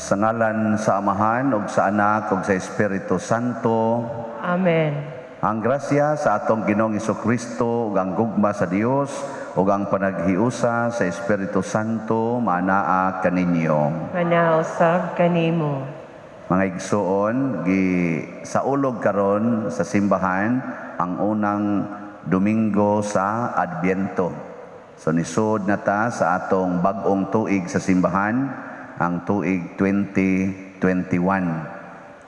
Sa ngalan sa Amahan ug sa Anak ug sa Espiritu Santo. Amen. Ang grasya sa atong Ginoong Kristo ug ang gugma sa Dios ug ang panaghiusa sa Espiritu Santo maanaa kaninyo. Manausab kanimo. Mga igsuon, gi saulog karon sa simbahan ang unang Domingo sa Adbyento. So nisod na ta sa atong bag-ong tuig sa simbahan, ang tuig 2021.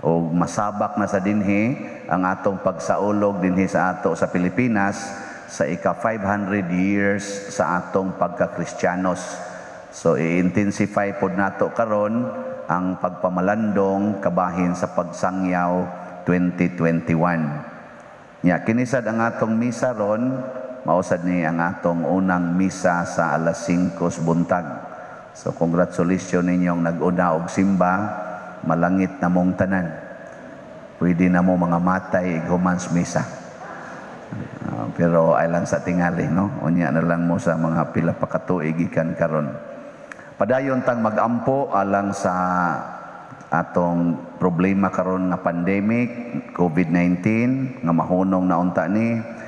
O masabak na sa dinhi ang atong pagsaulog dinhi sa ato sa Pilipinas sa ika 500 years sa atong pagka-Kristiyanos. So i-intensify pod nato karon ang pagpamalandong kabahin sa pagsangyaw 2021. Nya kinisad ang atong misa ron, mausad ni ang atong unang misa sa alas 5 buntag. So congratulations ninyong nag-una og simba, malangit na mong tanan. Pwede na mo mga matay humans misa. Pero ay lang sa tingali, no? Unya na lang mo sa mga pila pa ka tuig gikan karon. Padayon tang magampo alang sa atong problema karon nga pandemic, COVID-19, nga mahunong na unta ni.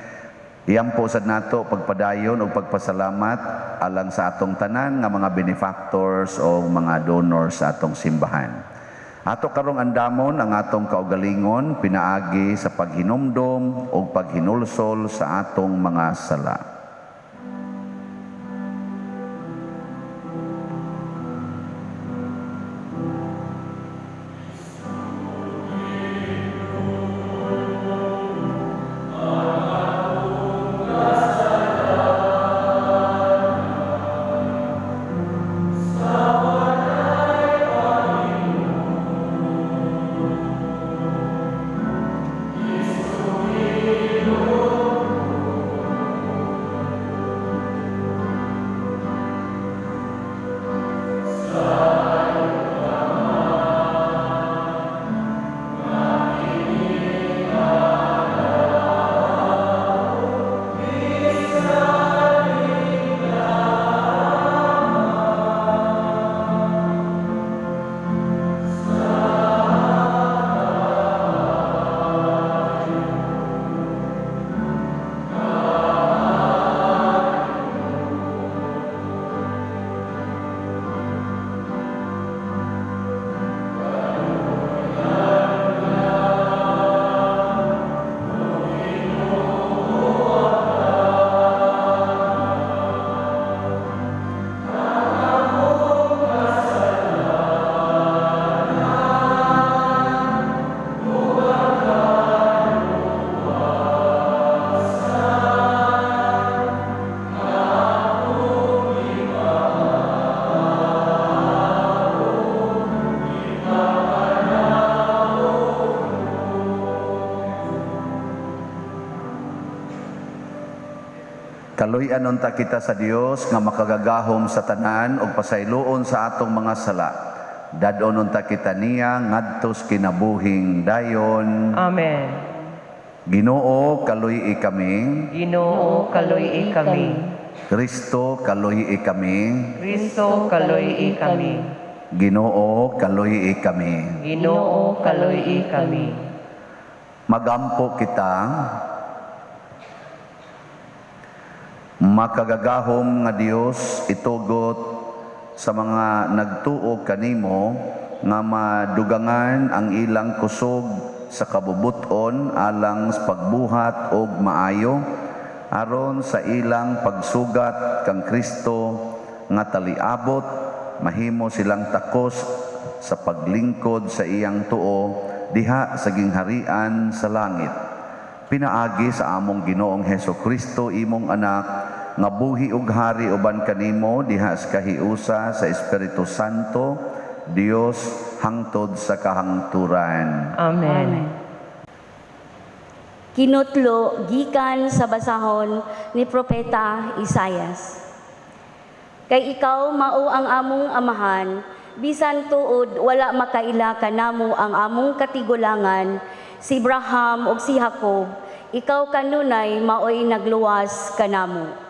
Iampo sad nato pagpadayon og pagpasalamat alang sa atong tanan nga mga benefactors o mga donors sa atong simbahan. Ato karong andamon ang atong kaugalingon pinaagi sa paghinumdom o paghinulsol sa atong mga sala. Kaluy-an unta kita sa Dios nga makagagahom sa tanan ug pasayloon sa atong mga sala. Dad-on unta kita niya ngadtos kinabuhing dayon. Amen. Ginoo, kaluy-i kami. Ginoo, kaluy-i kami. Kristo, kaluy-i kami. Kristo, kaluy-i kami. Ginoo, kaluy-i kami. Ginoo, kaluy-i kami. Magampo kita. Makagagahom nga Dios, itugot sa mga nagtuo kanimo nga madugangan ang ilang kusog sa kabubuton alang sa pagbuhat og maayo aron sa ilang pagsugat kang Kristo nga taliabot mahimo silang takos sa paglingkod sa iyang tuo diha sa gingharian sa langit. Pinaagi sa among Ginoong Heso Kristo, imong anak, nga buhi ug hari uban kanimo diha sa kahiusa sa Espiritu Santo, Dios hangtod sa kahangturan. Amen. Kinutlo gikan sa basahon ni Propeta Isayas. Kay ikaw mao ang among amahan, bisan tuod wala makaila kanamo ang among katigulangan, si Abraham ug si Jacob, ikaw kanunay maoy nagluwas kanamo.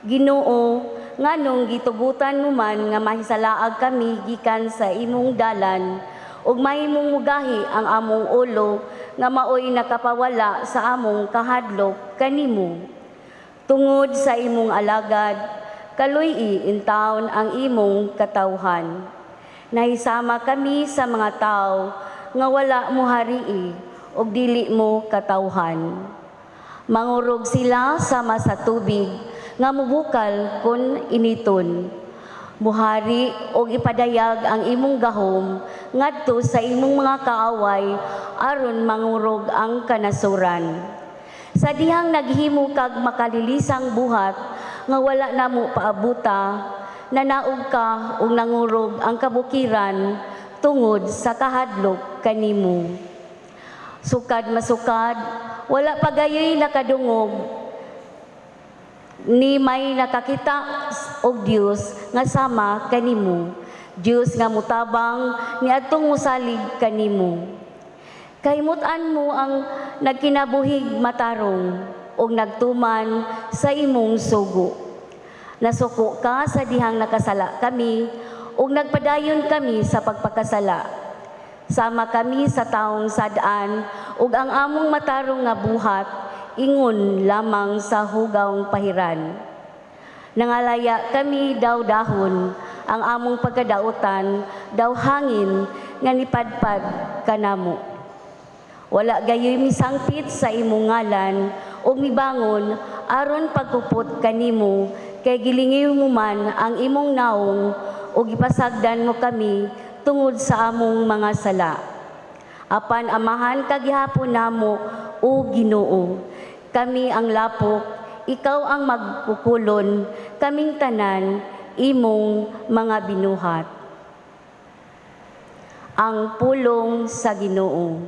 Ginoo, Nganong gitugutan mo man nga mahisalaag kami gikan sa imong dalan ug mahimong mugahi ang among ulo nga maoy nakapawala sa among kahadlok kanimo? Tungod sa imong alagad, kaluy-i intawon ang imong katawhan. Nahisama kami sa mga tao nga wala mo harii ug dili mo katawhan. Mangurog sila sama sa tubig nga mubukal kon initon. Muhari og ipadayag ang imong gahom ngadto sa imong mga kaaway aron mangurog ang kanasuran. Sa dihang naghimo kag makalilisang buhat nga wala namo paabuta, nanaog ka ug nangurog ang kabukiran tungod sa kahadlok kanimo. Sukad masukad, wala pa gayoy nakadungog ni may nakakita og Dios nga sama kanimo, Dios nga mutabang niadtong musalig kanimo. Kahimutan mo ang nagkinabuhig matarong ug nagtuman sa imong sugo. Nasuko ka sa dihang nakasala kami ug nagpadayon kami sa pagpakasala. Sama kami sa taong sad-an ug ang among matarong nga buhat ingon lamang sa hugawng pahiran. Nangalaya kami daw dahon, ang among pagkadautan daw hangin nga nipadpad kanamo. Wala gayoy misangpit sa imong ngalan ug mibangon aron pagkupot kanimo, kay gilingiw mo man ang imong naong ug gipasagdan mo kami tungod sa among mga sala. Apan amahan kagihapon namo, o Ginoo. Kami ang lapok, ikaw ang magkukulon, kaming tanan imong mga binuhat. Ang pulong sa Ginoo.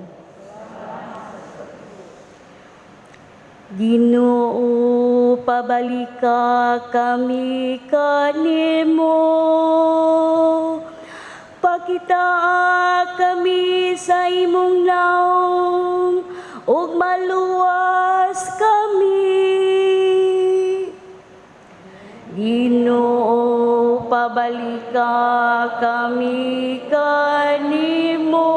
Ginoo, pabalika kami kanimo. Pakitaa kami sa imong naong ug maluwas kami. Ginoo, pabalika kami kanimo.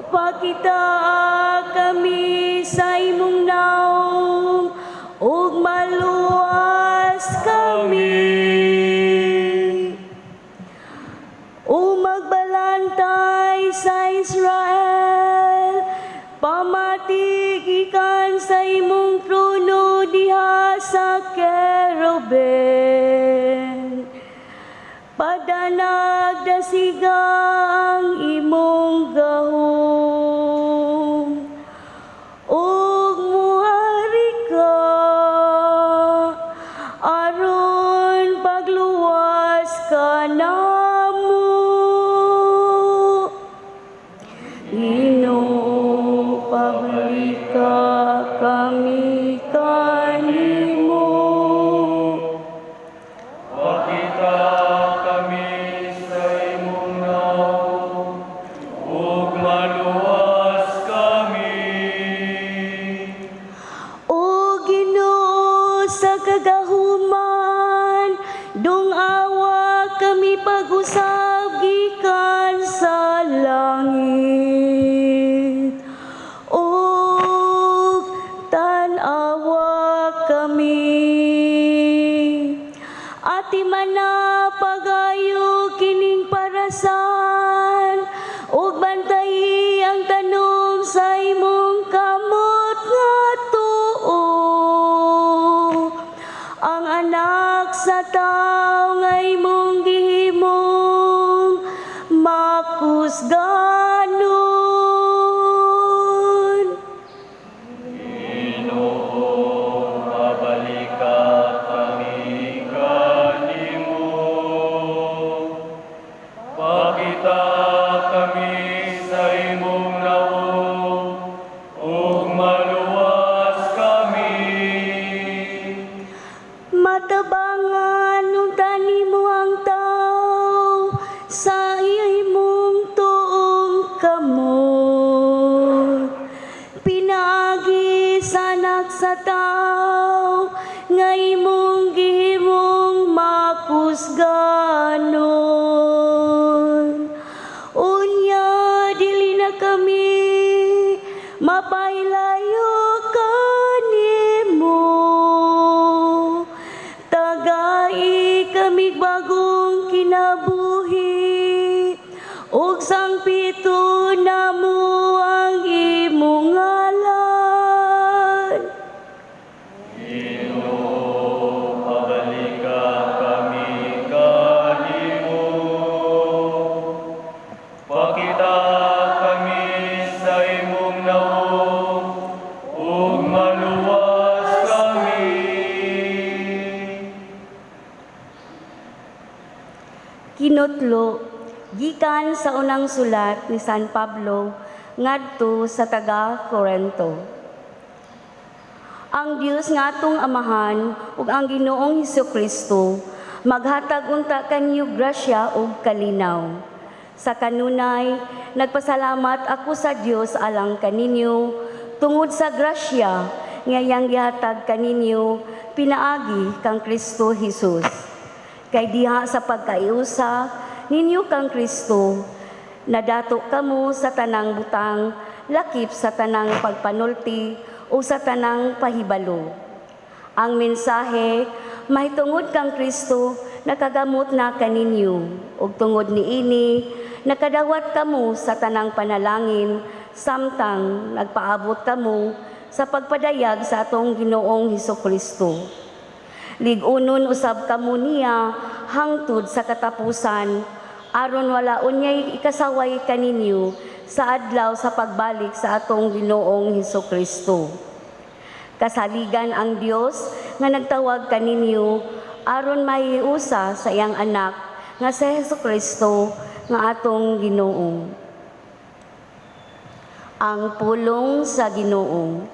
Pakitaa kami sa imong naong ug maluwas kami. O magbalantay sa Israel, pamati gikan sa imong trono diha sa kerubin. Padanag dasiga ang imong gahom, ug muhari ka aron pagluwas kanamo. Ginoo, pabalika kami kanimo. Pakita kami sa imong naong ug maluwas kami. O Ginoo, sa kagahuman, dungawa kami pag-usab gikan sa langit. Ug tan-awa kami. Atiman na pagayo kining parasan, ug bantayi ang tanom sa imong kamot nga tuo. Ang anak sa tawo nga imong gihimong makusganon. Ginoo, pabalika kami kanimo. Pakita kami sa imong naong ug maluwas kami. Matabangan unta nimo ang tao sa imong tuong kamot. Pinaagi sa anak sa tao nga imong kinabuhi ug sangpiton namo ang imong ngalan. Ginoo, pabalika kami kanimo. Pakita kami sa imong naong ug maluwas kami. Kinutlo gikan sa unang sulat ni San Pablo ngadto sa taga Corinto. Ang Dios nga atong Amahan ug ang Ginoong Hesukristo maghatag unta kanyo grasya ug kalinaw. Sa kanunay nagpasalamat ako sa Dios alang kaninyo tungod sa grasya nga iyang gihatag kaninyo pinaagi kang Kristo Hesus. Kay diha sa pagkaiusa ninyo kang Kristo, nadato kamo sa tanang butang, lakip sa tanang pagpanulti o sa tanang pahibalo. Ang mensahe mahitungod kang Kristo nakagamot na kaninyo, ug tungod niini nakadawat kamo sa tanang panalangin samtang nagpaabot kamo sa pagpadayag sa atong Ginoong Hesukristo. Lig-unon usab kamo niya hangtod sa katapusan, aron wala unyay ikasaway kaninyo sa adlaw sa pagbalik sa atong Ginoong Hesukristo. Kasaligan ang Dios nga nagtawag kaninyo aron mahiusa sa iyang anak nga si Hesukristo nga atong Ginoo. Ang pulong sa Ginoo.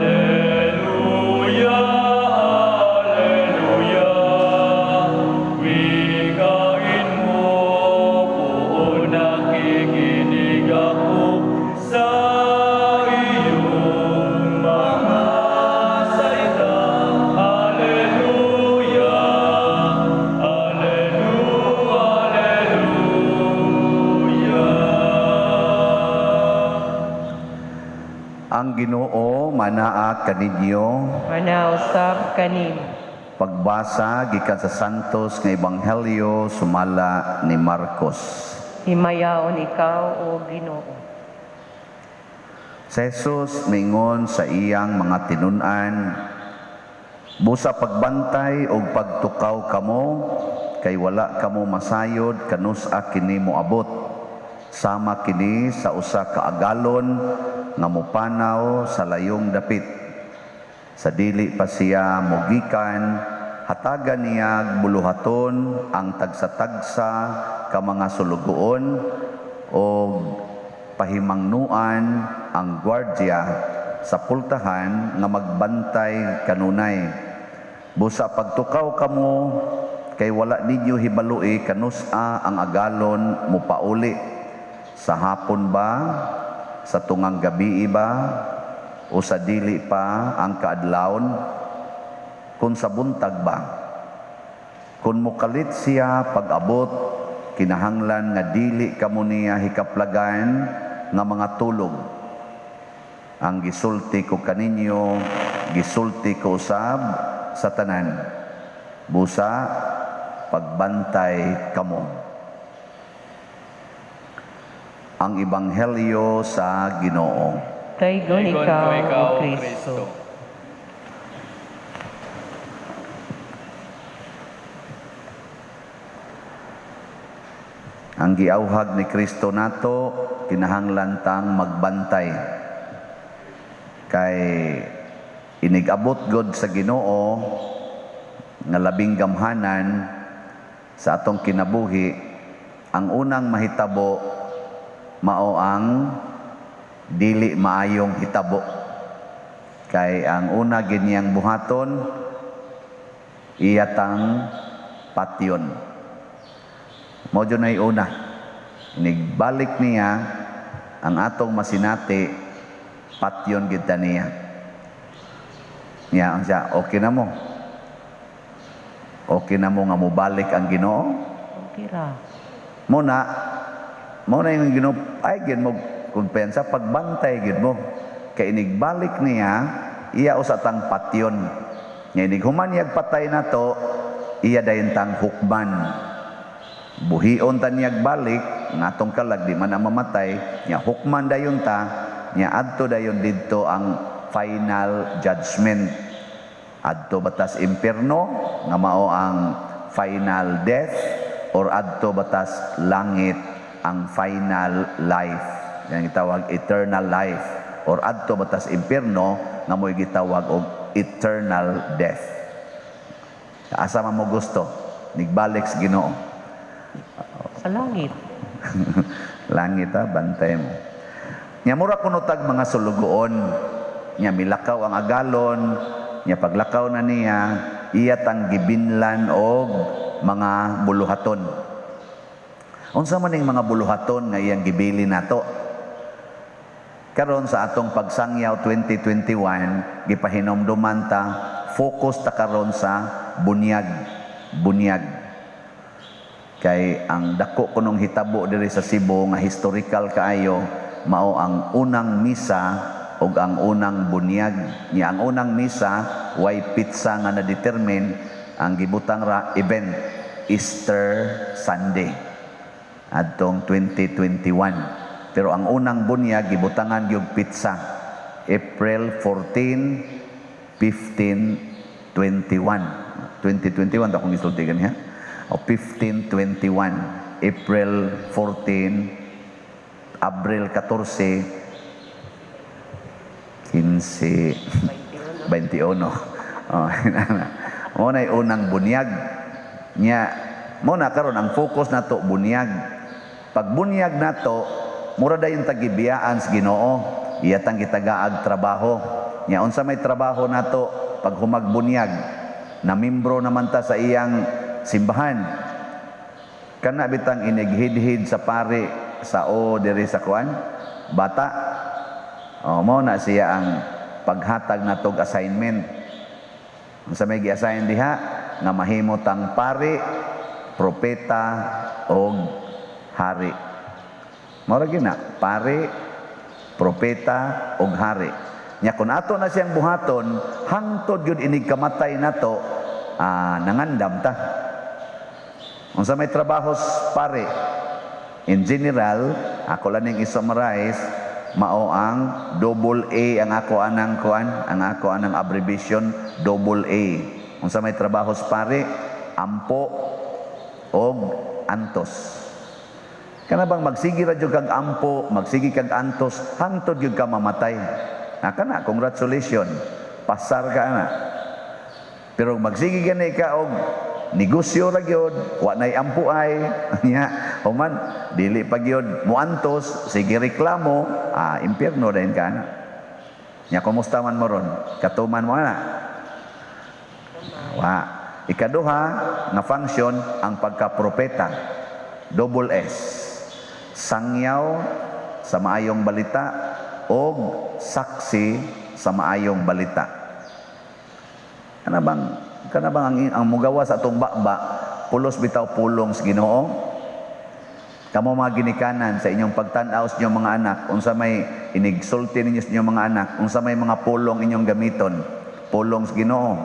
Alleluia, Alleluia. Wikain mo, buo nakikinig ako sa iyong mga salita. Alleluia, Alleluia, Alleluia. Ang Ginoo manaa kaninyo. Manausab kanimo. Pagbasa gikan sa Santos nga Ebanghelyo sumala ni Marcos. Himayaon ikaw, o Ginoo. Si Jesus miingon sa iyang mga tinun-an, busa pagbantay og pagtukaw kamo, kay wala kamo masayod kanus-a kini moabot. Sama kini sa usa ka agalon nga mopanaw sa layong dapit. Sa dili pa siya mogikan, hatagan niya buluhaton ang tagsa-tagsa ka mga sulugoon og pahimangnuan ang gwardya sa pultahan nga magbantay kanunay. Busa pagtukaw kamo, kay wala ninyo hibaloi kanus-a ang agalon mopauli. Sa hapon ba, sa tungang gabi ba, o sa dili pa ang kaadlawon, kung sa buntag ba? Kung mokalit siya pag-abot, kinahanglan nga dili kamo niya hikaplagan nga mga tulog. Ang gisulti ko kaninyo, gisulti ko usab sa tanan. Busa, pagbantay kamo. Ang Ebanghelyo sa Ginoo. Daygon Daygon ikaw, ko ikaw, O Kristo. Ang giauhag ni Kristo nato, kinahanglan tang magbantay. Kay inigabot god sa Ginoo nga labing gamhanan sa atong kinabuhi, ang unang mahitabo mao ang dili maayong hitabo. Kay ang una giniyang buhaton, iyatang patyon. Mao jud nay una. Nigbalik niya ang atong masinati, patyon gid ta niya. Niya ang siya, okay na mo. Okay na mo nga mobalik ang Ginoo. Okay ra. Muna Mao na yung Ginoo ay gyud mo kumpiyansa, pagbantay gyud mo. Kay inigbalik niya, iya usa tang patyon. Nya inig human niyag patay nato, iya dayon tang hukman. Buhion ta niyag balik, ngatong kalag di man ang mamatay, nya hukman dayon ta, nya adto dayon didto ang final judgment. Adto batas impierno nga mao ang final death, or adto batas langit ang final life. Yang gitawag eternal life, or adto batas impierno nga mo'y gitawag og eternal death. Asa man mo gusto nigbalik sa Ginoo? Sa langit. Langit ha, bantay mo. Nya mura kuno tag mga sulugoon. Nya milakaw ang agalon, nya paglakaw na niya, iya tang gibinlan og mga buluhaton. Unsa man ning mga buluhaton nga iyang gibili nato? Karon sa atong pagsangyaw 2021, gipahinomduman ta, focus ta karon sa bunyag, bunyag. Kay ang dako kunong hitabo diri sa Cebu nga historical kaayo, mao ang unang misa ug ang unang bunyag. Nya ang unang misa way petsa nga na-determine, ang gibutang ra event Easter Sunday adtong 2021. Pero ang unang bunyag gibutangan gyud petsa April 14, 1521. 2021 ta akong gisulti ganiha. O 1521, April 14, Abril 14, 15, 21. Oh, mo na unang bunyag. Nya mo na karon ang focus nato bunyag. Pag bunyag nato, mura dayon tagibiyaan sa Ginoo. Iya tang gitagaag trabaho. Nya unsa may trabaho nato pag humagbunyag? Na membro naman ta sa iyang simbahan. Kana bitang inighidhid sa pari sa o diri sa kuan bata. O mo na siya ang paghatag natog assignment. Unsa may gi-assign diha nga mahimo tang pari, propeta og hari. Mao ra gyud na, pari, propeta og hari. Nya kun ato na siyang buhaton, hangtod gyud inig kamatay nato, nangandam ta. Unsa may trabaho pare? In general, ako lang ning i-summarize, mao ang double A ang ako anang kuan, ang ako anang abbreviation double A. Unsa may trabaho pare? Ampo og antos. Kana bang magsigi ra jud kag ampo, magsigi kag antos, hangtod gyud ka mamatay. Na kana, congratulations, pasar ka na. Pero magsigi gani ka og negosyo ra gyud, wa nay ampo ay, nya, human dili pa gyud muantos, sige reklamo, impierno dayon ka na. Nya kumusta man mo ron? Katuman mo na. Wa. Ikaduha nga function ang pagkapropeta, double S. Sangyaw sa maayong balita og saksi sa maayong balita. Kana bang ang mugawa sa atong baba, pulos bitaw pulong sa Ginoo? Kamo mga ginikanan, sa inyong pagtan-aw sa inyong mga anak, unsa may inigsulti ninyo sa inyong mga anak, unsa may mga pulong inyong gamiton? Pulong sa Ginoo.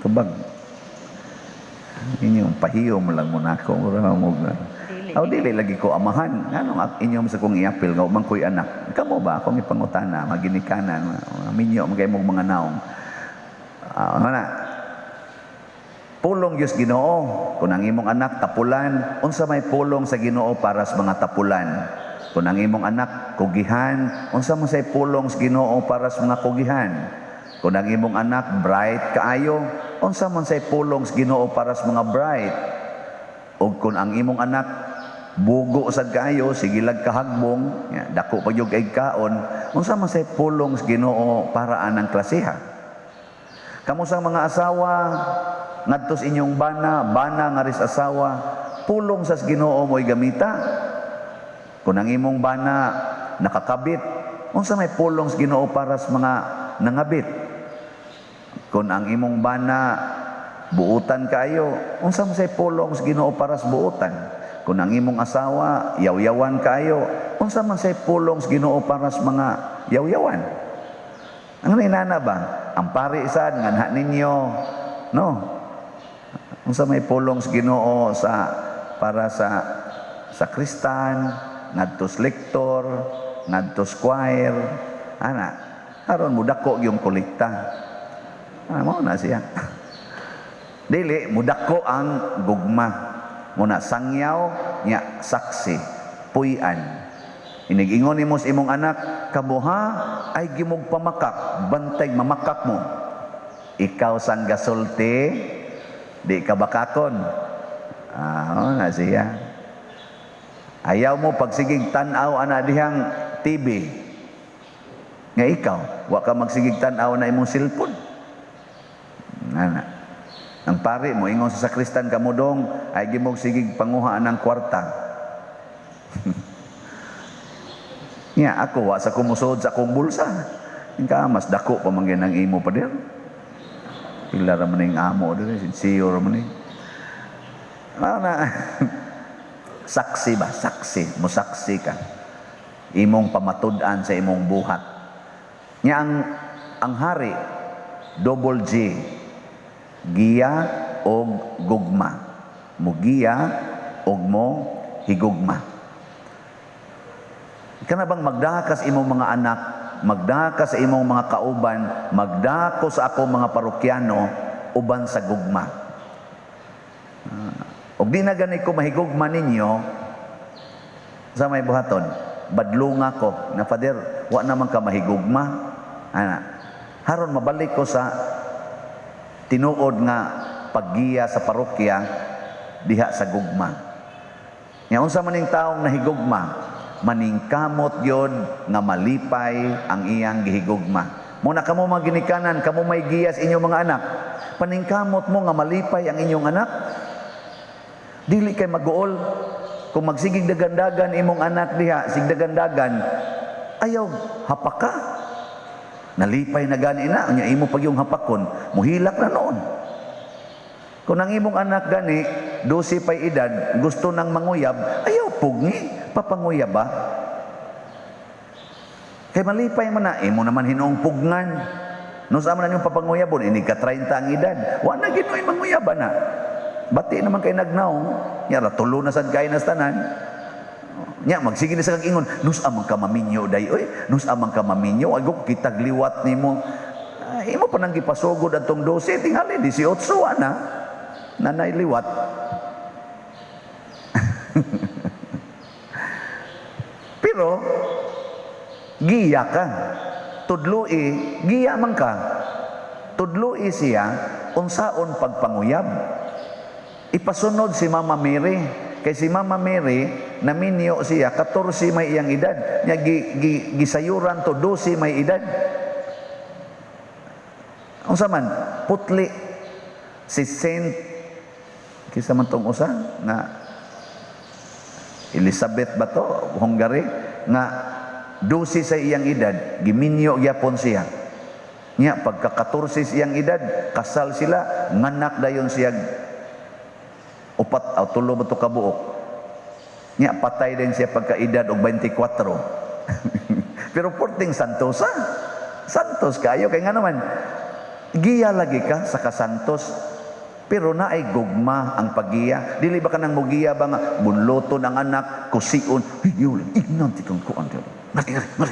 Tubag. Inyong pahiyo mo lang muna ako. Mura mo na. Aw, dili lagi ko amahan. Nganong inyong sa kong iapil nga umang ko'y anak. Kamo ba akong ipangutana, maginikanan, mga minyo, mga imong mga naong. Ano na? Pulong Diyos Ginoo. Kung ang imong anak tapulan, unsa may pulong sa Ginoo para sa mga tapulan? Kung ang imong anak kugihan, unsa man say pulong sa Ginoo para sa mga kugihan? Kung ang imong anak bright kaayo, unsa man say pulong sa Ginoo para sa mga bright? Og kung ang imong anak bugo sad kaayo, sige lag kahagbong, ya, dako pa gyud kay kaon, unsa man say pulong sa Ginoo para anang klasiha? Kamo sa mga asawa, ngadto sa inyong bana, bana nga ris asawa, pulong sa Ginoo mo'y gamita. Kung ang imong bana nakakabit, unsa may pulong sa Ginoo para sa mga nangabit? Kung ang imong bana Buutan kayo, unsa man say pulong sa Ginoo para sa buutan? Kung ang imong asawa yaw-yawan kayo, unsa man say pulong sa Ginoo para sa mga yaw-yawan? Ang inana ba? Ang pari sad nganha ninyo, no? Unsa may pulong sa Ginoo sa para sa sakristan, ngadtos lektor, ngadtos choir, ana, aron mudako yung kolekta. Ana mo na siya. Dili mudako ang gugma. Muna sangyaw nya saksi, puy-an. Inig-ingon nimo sa imong anak, kabuha ay gimog pamakak, bantay mamakak mo. Ikaw sang gasulti, di ka bakakon. Ah, na siya. Ayaw mo pagsigig tan-aw ana dihang TV. Nga ikaw, wa ka magsigig tan-aw na imong cellphone. Ana. Ang pari mo ingon sa sakristan kamudong ay gimog sigig panguha ng kwarta. Nya ako wa sa kumusod sa akong bulsa. Inka mas dako pa man ang imo pa dir. Pila ra man ning amo diri, sincere ra man ni. Ana saksi ba? Saksi, musaksi ka. Imong pamatud-an sa imong buhat. Nya ang hari double G. Giya og gugma. Mugiya og mo higugma. Kana bang magdaha ka sa imong mga anak, magdaha ka sa imong mga kauban, magdaha ko sa akong mga parokyano uban sa gugma. Og di na gani ko mahigugma ninyo sa may buhaton, badlunga ko na Father, wa naman ka mahigugma. Ana, haron mabalik ko sa tinuod nga paggiya sa parokya diha sa gugma. Nya unsa man ning taong nahigugma, maningkamot gyud nga malipay ang iyang gihigugma. Muna kamo mga ginikanan, kamo may giya sa inyong mga anak. Paningkamot mo nga malipay ang inyong anak. Dili kay maguol. Kung magsigig dagandagan imong anak diha, sig dagandagan, ayaw hapaka. Nalipay na gani na, unya imo pag yung hapakon, muhilak na noon. Kung ang imong anak gani, 12 pa'y edad, gusto nang manguyab, ayaw pugni, papanguyab ba? Kay malipay man na, imo naman hinuong pugnan. No sa man yung papanguyabon, ini ka 30 ang edad, wa na ginoy manguyaban na. Bati naman kay nagnaong, nya ra tulo na sad kay nas tanan. Nya magsige ni sa kag ingon, nus amang ka maminyo day oy, nus amang ka maminyo, ago kitag liwat nimo. Ay, imo pa nang gipasugod atong 12, tingali 18 ana. Nanay liwat. Pero giya ka. Tudloi, giya man ka. Tudloi siya unsaon pagpanguyab. Ipasunod si Mama Mary. Kay si Mama Mary, naminyo siya, 14 may iyang edad. Nya gisayuran to 12 may edad. Unsa man? Putli. Si Saint, kisa man tong usa, nga Elizabeth ba to? Hungary, nga 12 sa iyang edad, giminyo gyapon siya. Nya pagka 14 sa iyang edad, kasal sila, nganak dayon siya upat o tulo ba to kabuok. Nya patay din siya pagkaedad og 24. Pero porting santos ha. Santos kayo kay nga naman giya lagi ka sa kasantos. Pero naay gugma ang paggiya. Dili ba kanang mugiya ba nga bunloton ang anak, kusion, hiyo ignan ti kang kuan diyo. Mari, mari.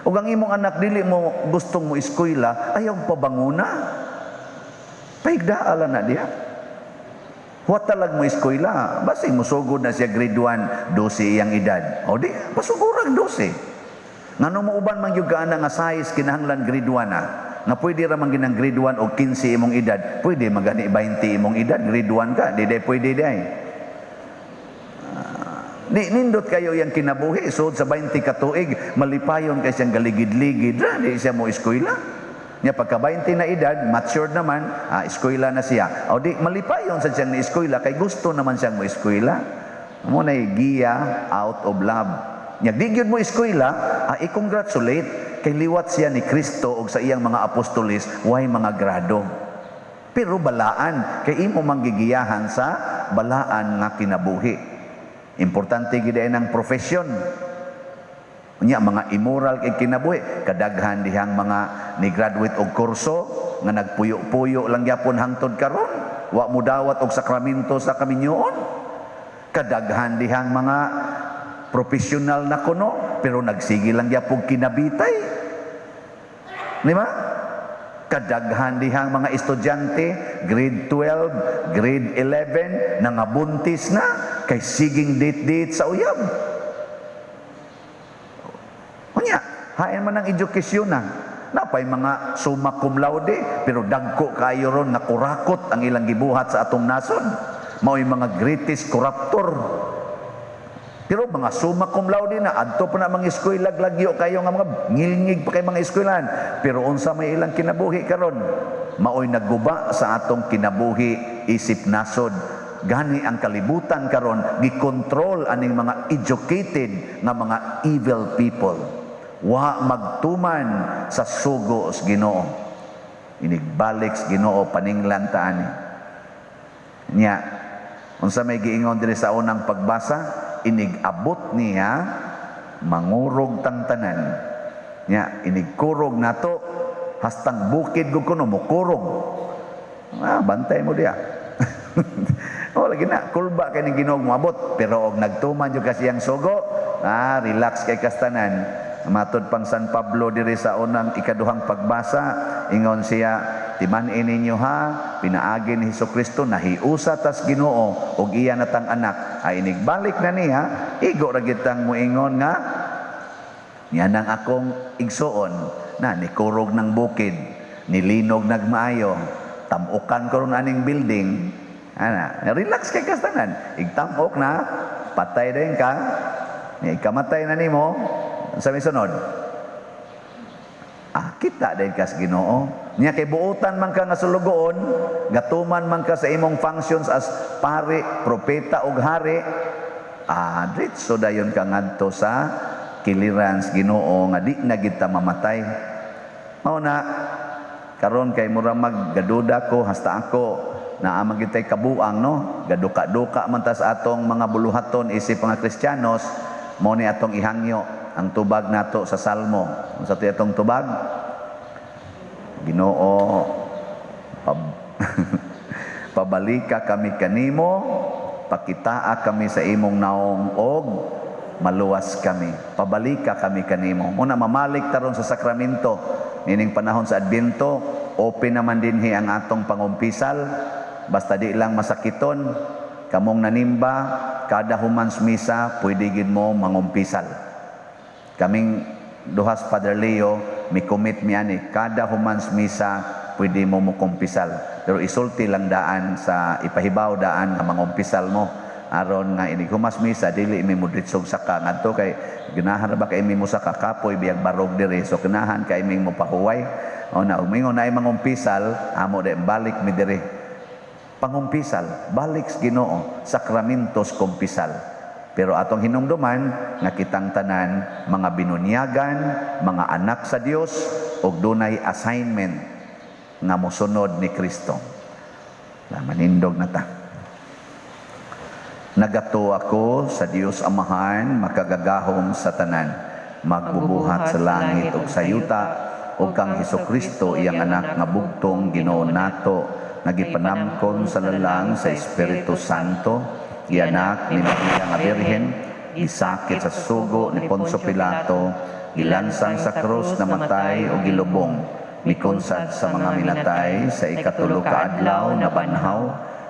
Ug ang imong anak dili mo gustong mo eskwela, ayaw pabanguna. Paigdaala na diha. Wa talag mo eskwela, basing musugod na siya grade 1, 12 iyang edad. O di, pasugurag 12. Ngano mo uban man gyud ka ana nga size kinahanglan grade 1 na. Nga pwede ra man ginang grade 1 og 15 imong edad, pwede magani 20 imong edad, grade 1 ka, di day pwede day. Di nindot kayo yang kinabuhi, sud sa 20 ka tuig, malipayon kay siyang galigid-ligid ra, di siya mo eskwela. Nya pagka 20 na edad, matured naman, eskwela na siya. O di malipayon sa siyang ni eskwela kay gusto naman siyang mo eskwela. Mo nay giya out of love. Nya di gyud mo eskwela, i-congratulate kay liwat siya ni Kristo og sa iyang mga apostoles way mga grado. Pero balaan kay imo manggigiyahan sa balaan nga kinabuhi. Importante gid ang profesyon. Unya mga immoral kay kinabuhi, kadaghan dihang mga ni graduate og kurso nga nagpuyo-puyo lang gyapon hangtod karon, wa mo dawat og sakramento sa kaminyoon. Kadaghan dihang mga profesional na kuno pero nagsige lang gyapon kinabitay. Di ba? Kadaghan dihang mga estudyante, grade 12, grade 11, nangabuntis na kay siging date-date sa uyab. Unya, hain man ang edukasyon na. Napay mga summa cum laude, pero dagko kayo ron nga kurakot ang ilang gibuhat sa atong nasod. Mao'y mga greatest corruptor. Pero mga summa cum laude na, adto pa na mga eskwela, lagyo kayo nga mga ngilngig pa kay mga eskwelahan. Pero unsa may ilang kinabuhi karon? Mao'y nagguba sa atong kinabuhi isip nasod. Gani ang kalibutan karon gikontrol aning mga educated nga mga evil people. Wa magtuman sa sugo sa Ginoo. Inigbalik sa Ginoo paninglan ta ani. Nya unsa may giingon diri sa unang pagbasa? Inig-abot niya mangurog tang tanan. Nya inigkurog nato hastang bukid gud kuno mokurog. Ah, bantay mo diya. Oh, lagi na kulba kay ning Ginoo moabot, pero og nagtuman jud kasi ang sugo, relax kay kastanan. Matod pang San Pablo diri sa unang ikaduhang pagbasa, ingon siya, timan-i ninyo ha, pinaagi ni Hesukristo nahiusa tas Ginoo og iya natang anak. Ay inigbalik na niya, igo ra gid tang moingon nga niya nang akong igsuon na nikurog ng bukid, nilinog nagmaayo, tamukan ko ron aning building. Ana, relax kay kastanan. Igtamok na, patay din ka, ikamatay na nimo. Sa may sunod, kita din kas Ginoo. Niya kay buotan man ka nga sulugoon, gatuman man ka sa imong functions as pari, propeta ug hari, diretso dayon ka ngadto sa kiliran sa Ginoo nga di na gid ta mamatay. Mao na karon kay mura maggaduda ko hasta ako naa man gid tay kabuang, no, gaduka-duka man ta sa atong mga buluhaton isip mga Kristiyanos. Mao ni atong ihangyo ang tubag nato sa Salmo. Unsa to atong tubag? Ginoo, pabalika kami kanimo, pakitaa kami sa imong naong og maluwas kami. Pabalika kami kanimo. Muna mamalik taron sa sakramento nining panahon sa Adbiento, open naman dinhi ang atong pangumpisal. Basta di lang masakiton, kamong nanimba, kada humans misa, pwede gid mo mangumpisal. Kaming duhas Father Leo, mi commit mi ani, kada humans misa, pwede mo mukumpisal. Pero isulti lang daan sa ipahibaw daan nga mangumpisal mo. Aron nga inig humas misa, dili mi mudritsog saka. Ngadto kay ganahan ba kay mi musaka, kapoy biyag barog diri. So ganahan kay mi mo pahuway. O na, umingon na ay mangumpisal, amo de balik mi diri. Pangumpisal, balik sa Ginoo, sakramentos kumpisal. Pero atong hinumduman nga kitang tanan mga binunyagan, mga anak sa Dios ug dunay assignment nga mosunod ni Kristo. La manindog na ta. Nagato ako sa Dios Amahan, makagagahom sa tanan, magbubuhat sa langit ug sa yuta, ug kang Hesukristo iyang anak nga bugtong Ginoo nato, nga gipanamkon sa lalang sa Espiritu Santo, gianak ni Maria nga Birhen, gisakit sa sugo ni Poncio Pilato, gilansang sa krus, namatay o gilubong, mikonsad sa mga minatay, sa ikatulo ka adlaw nabanhaw,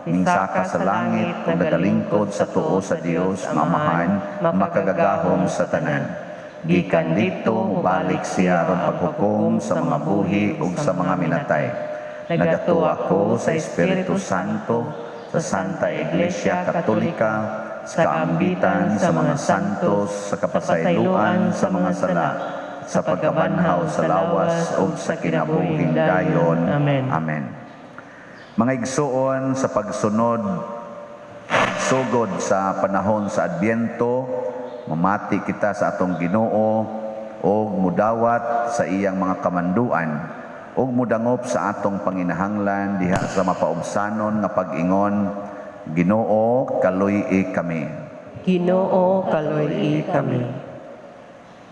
mingsaka sa langit ug nagalingkod sa tuo sa Dios nga Amahan, makagagahom sa tanan. Gikan didto mobalik siya aron paghukom sa mga buhi ug sa mga minatay. Nagatuo ako sa Espiritu Santo, sa Santa Iglesia Katolika, sa kaambitan sa mga santos, sa kapasayloan sa mga sala, sa pagkabanhaw sa lawas ug sa kinabuhing dayon. Amen. Amen. Mga igsuon, sa pagsunod, sugod sa panahon sa Adbyento, mamati kita sa atong Ginoo og mudawat sa iyang mga kamanduan ug modangop sa atong panginahanglan diha sa mapaubsanon nga pag-ingon, Ginoo, kaluy-i kami. Ginoo, kaluy-i kami.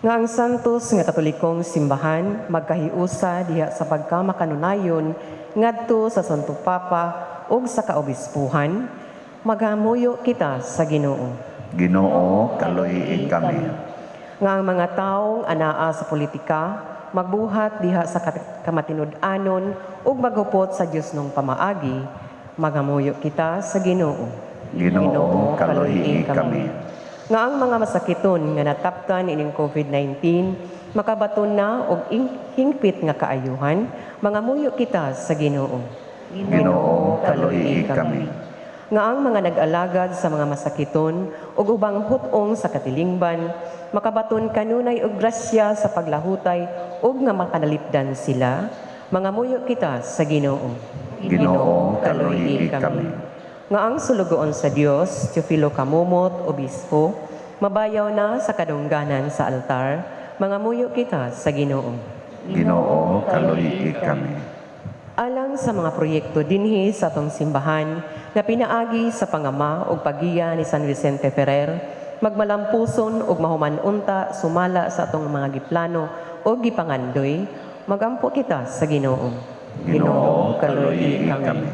Nga ang santos nga Katolikong Simbahan magkahiusa diha sa pagkamakanunayon ngadto sa Santo Papa ug sa kaobispuhan, maghamuyo kita sa Ginoo. Ginoo, kaluy-i kami. Nga ang mga taong anaa sa politika magbuhat diha sa kamatinud-anon ug maghupot sa Dios nung pamaagi, maghamuyo kita sa Ginoo. Ginoo, kaluy-i kami. Nga ang mga masakiton nga nataptan ining COVID-19 makabaton na og hingpit nga kaayuhan, mangamuyo kita sa Ginoo. Ginoo, kaluy-i kami. Nga ang mga nag-alagad sa mga masakiton ug ubang hut-ong sa katilingban makabaton kanunay og grasya sa paglahutay ug nga makanalipdan sila, mangamuyo kita sa Ginoo. Ginoo, kaluy-i kami. Nga ang sulugoon sa Dios, Teofilo Camomot, Obispo, mabayaw na sa kadungganan sa altar, mangamuyo kita sa Ginoo. Ginoo, kaluy-i kami. Alang sa mga proyekto dinhi sa atong simbahan nga pinaagi sa pangama ug paggiya ni San Vicente Ferrer, magmalampuson ug mahuman unta sumala sa atong mga giplano ug gipangandoy, magampo kita sa Ginoo. Ginoo, kaluy-i kami.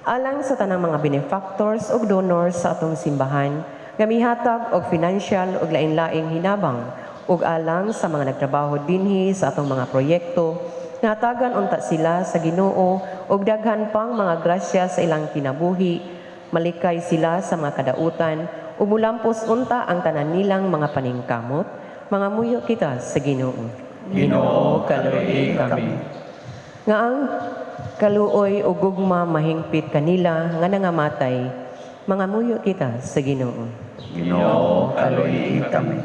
Alang sa tanang mga benefactors ug donors sa atong simbahan nga mihatag og financial ug lain-laing hinabang ug alang sa mga nagtrabaho dinhi sa atong mga proyekto, natagan unta sila sa Ginoo ug daghan pang mga grasya sa ilang kinabuhi, malikay sila sa mga kadautan ug mulampos unta ang tanan nilang mga paningkamot, mangamuyo kita sa Ginoo. Ginoo, kaluy-i kami. Nga ang kaluoy ug gugma mahingpit kanila nga nangamatay, mangamuyo kita sa Ginoo. Ginoo, kaluy-i kami.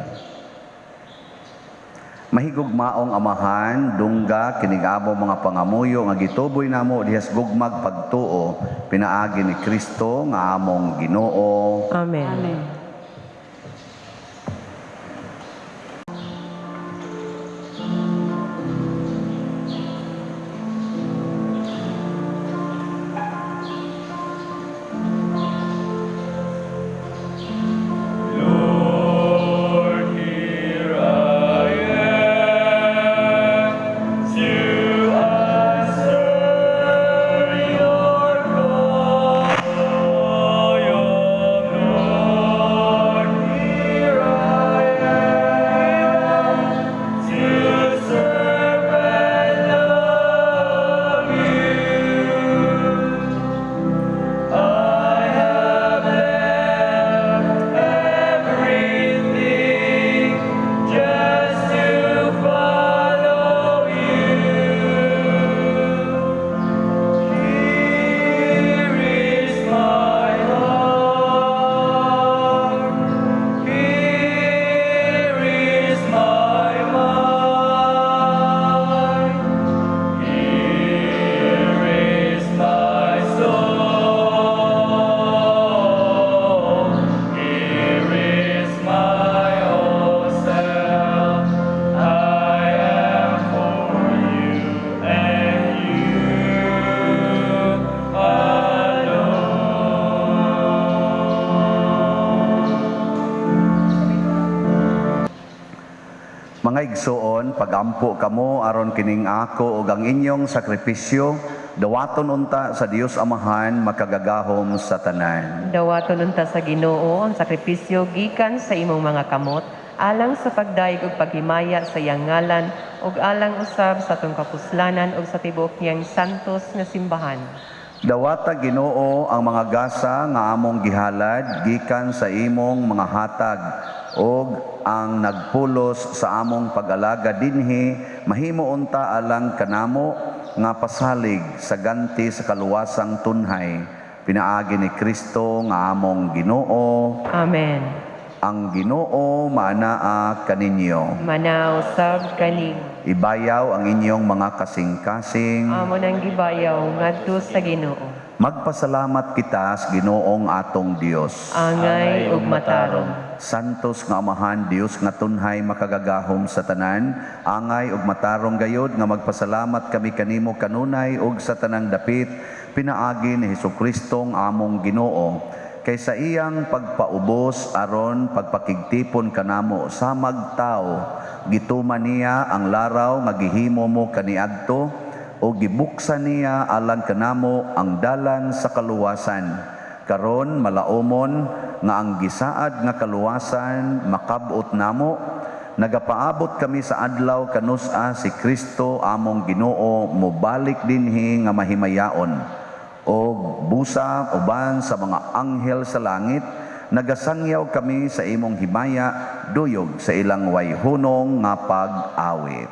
Mahigugmaong Amahan, dungga kining among mga pangamuyo nga gituboy namo diha sa gugmag pagtuo, pinaagi ni Kristo nga among Ginoo. Amen. Amen. Lord, here I am to answer your call. Lord, here I am to serve and love you. I have left everything just to follow you. Here is my heart. Here is my mind. Here is my soul. Here is my whole self. I am for you and you alone. Mga igsoon, pagampo kamo aron kining ako ug ang inyong sakripisyo dawaton unta sa Dios Amahan makagagahom sa tanan. Dawaton unta sa Ginoo ang sakripisyo gikan sa imong mga kamot alang sa pagdayeg ug paghimaya sa iyang ngalan ug alang usab sa atong kapuslanan ug sa tibuok niyang santos nga simbahan. Dawata, Ginoo, ang mga gasa nga among gihalad gikan sa imong mga hatag ug ang nagpulos sa among pag-alaga dinhi mahimo unta alang kanamo nga pasalig sa ganti sa kaluwasang tunhay, pinaagi ni Kristo nga among Ginoo. Amen. Ang Ginoo maanaa kaninyo. Manausab kaninyo. Ibayaw ang inyong mga kasing-kasing. Amo nang gibayaw ngadto sa Ginoo. Magpasalamat kita sa Ginoong atong Dios. Angay ug matarong. Santos nga Amahan, Dios nga tunhay makagagahom sa tanan, angay ug matarong gayod nga magpasalamat kami kanimo kanunay ug sa tanang dapit, pinaagi ni Hesukristo ang among Ginoo. Kay sa iyang pagpaubos aron pagpakigtipon kanamo sa magtao, gituman niya ang laraw nga gihimo mo kaniadto o gibuksan niya alang kanamo ang dalan sa kaluwasan. Karon malaumon nga ang gisaad nga kaluwasan makabot namo, nagapaabot kami sa adlaw kanus-a si Kristo among Ginoo mobalik dinhi nga mahimayaon. O busa uban sa mga anghel sa langit, nagasangyaw kami sa imong himaya, duyog sa ilang wayhunong nga pag-awit.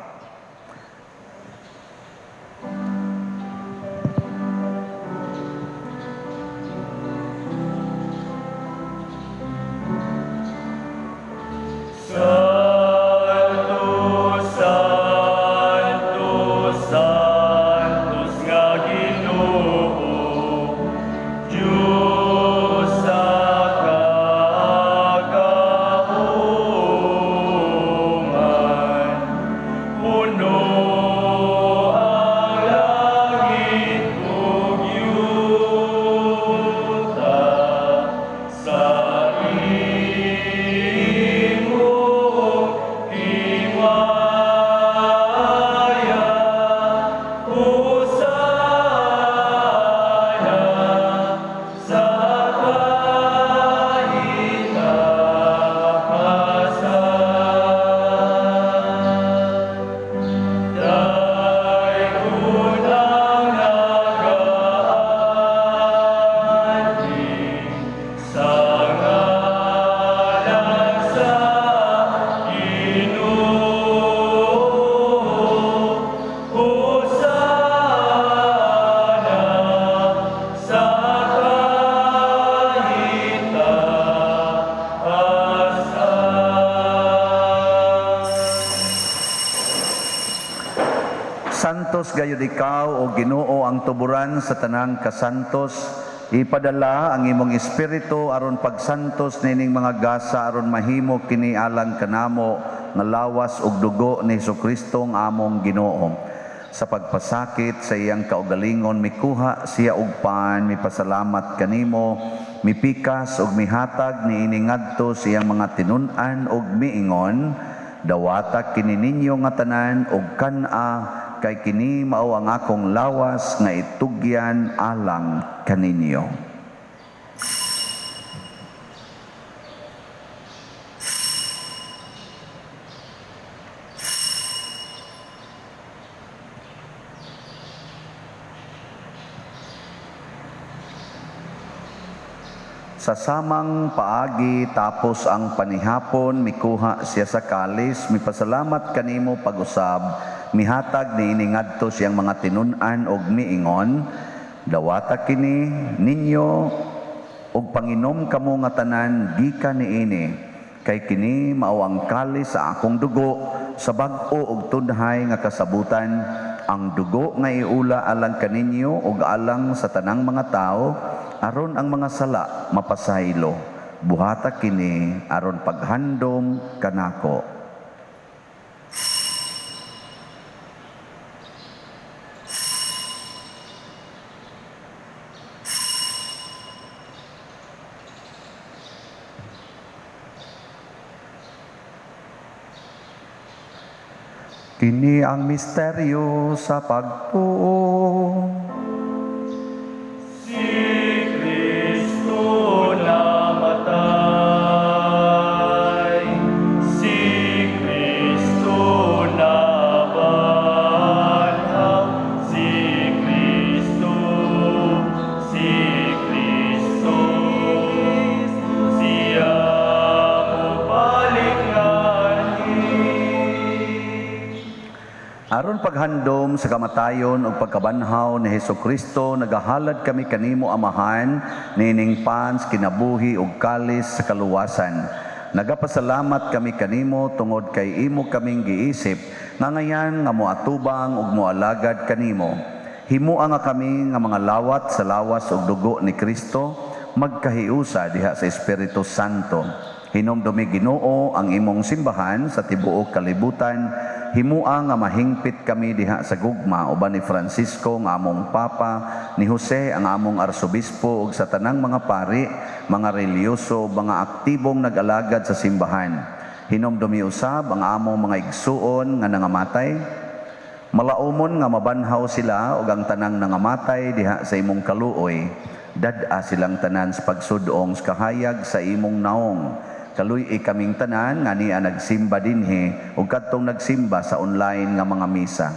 Santo, Santo, Santos nga Ginoo, Diyos sa kagahuman, puno ang langit ug yuta sa imong himaya. Hosana sa kaitaasan. Daygon ang nagaanhi sa ngalan sa Ginoo. Hosana sa kaitaasan. Santos gayud ikaw o Ginoo ang tuburan sa tanang kasantos. Ipadala ang imong espiritu aron pagsantos nining mga gasa aron mahimo kini alang kanamo nga lawas ug dugo ni Hesukristo ang among Ginoo. Sa pagpasakit sa iyang kaugalingon mikuha siya og pan, mipasalamat kanimo, mipikas ug mihatag niini ngadto sa iyang mga tinun-an ug miingon, dawata kini ninyo nga tanan ug kan-a, kay kini mao ang akong lawas nga itugyan alang kaninyo. Sa samang paagi tapos ang panihapon, mikuha siya sa kalis, mipasalamat kanimo pag-usab, mihatag niini ngadto siyang mga tinun-an og miingon, dawata kini ninyo og panginom kamo nga tanan gikan niini, kay kini mao ang kalis sa akong dugo sa bag-o og tunhay nga kasabutan, ang dugo nga iula alang kaninyo og alang sa tanang mga tawo, aron ang mga sala mapasaylo. Buhata kini aron paghandom kanako. Kini ang misteryo sa pagtuo. Si Kristo namatay, si Kristo nabanhaw, si Kristo, si Kristo, siya mobalik nganhi. Aron paghandom sa kamatayon ug pagkabanhaw ni Hesukristo, nagahalad kami kanimo Amahan, nining pans kinabuhi ug kalis sa kaluwasan. Nagapasalamat kami kanimo tungod kay imo kaming giisip nga ngayan nga moatubang ug moalagad kanimo. Himua nga kami nga mga lawat sa lawas ug dugo ni Kristo magkahiusa diha sa Espiritu Santo. Hinumdumi, Ginoo, ang imong simbahan sa tibuok kalibutan. Himua nga mahingpit kami diha sa gugma uban ni Francisco nga among Papa, ni Jose ang among Arsobispo ug sa tanang mga pari, mga relihiyoso, mga aktibong nag-alagad sa simbahan. Hinumdumi usab ang among mga igsuon nga nangamatay. Malaumon nga mabanhaw sila ug ang tanang nangamatay diha sa imong kaluoy. Dad-a silang tanan sa pagsudong sa kahayag sa imong naong. Kaluy-i kaming tanan nga ania nagsimba dinhi ug kadtong nagsimba sa online nga mga misa.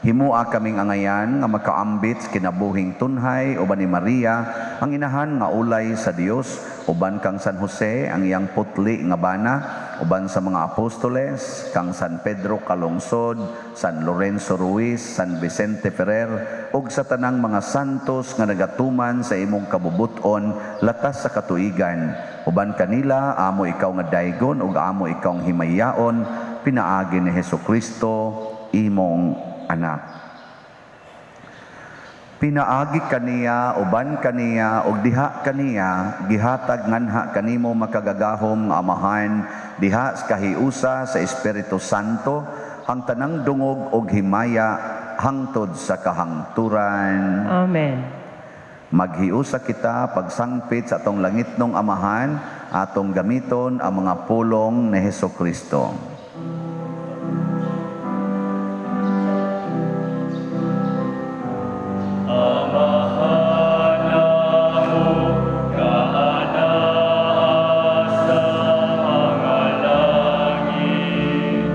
Himua kaming angayan nga makaambit sa kinabuhing tunhay uban ni Maria ang inahan nga ulay sa Dios, uban kang San Jose ang iyang putli nga bana, uban sa mga apostoles, kang San Pedro Calungsod, San Lorenzo Ruiz, San Vicente Ferrer ug sa tanang mga santos nga nagatuman sa imong kabubut-on latas sa katuigan. Uban kanila amo ikaw nga daygon ug amo ikaw himayaon pinaagi ni Hesukristo imong anak. Pinaagi kaniya, uban kaniya, ug diha kaniya, gihatag nganha kanimo makagagahom nga Amahan, diha sa kahiusa sa Espiritu Santo, ang tanang dungog ug himaya hangtod sa kahangturan. Amen. Maghiusa kita pagsangpit sa atong langitnong Amahan, atong gamiton ang mga pulong ni Hesukristo. Amahan namo nga anaa sa mga langit,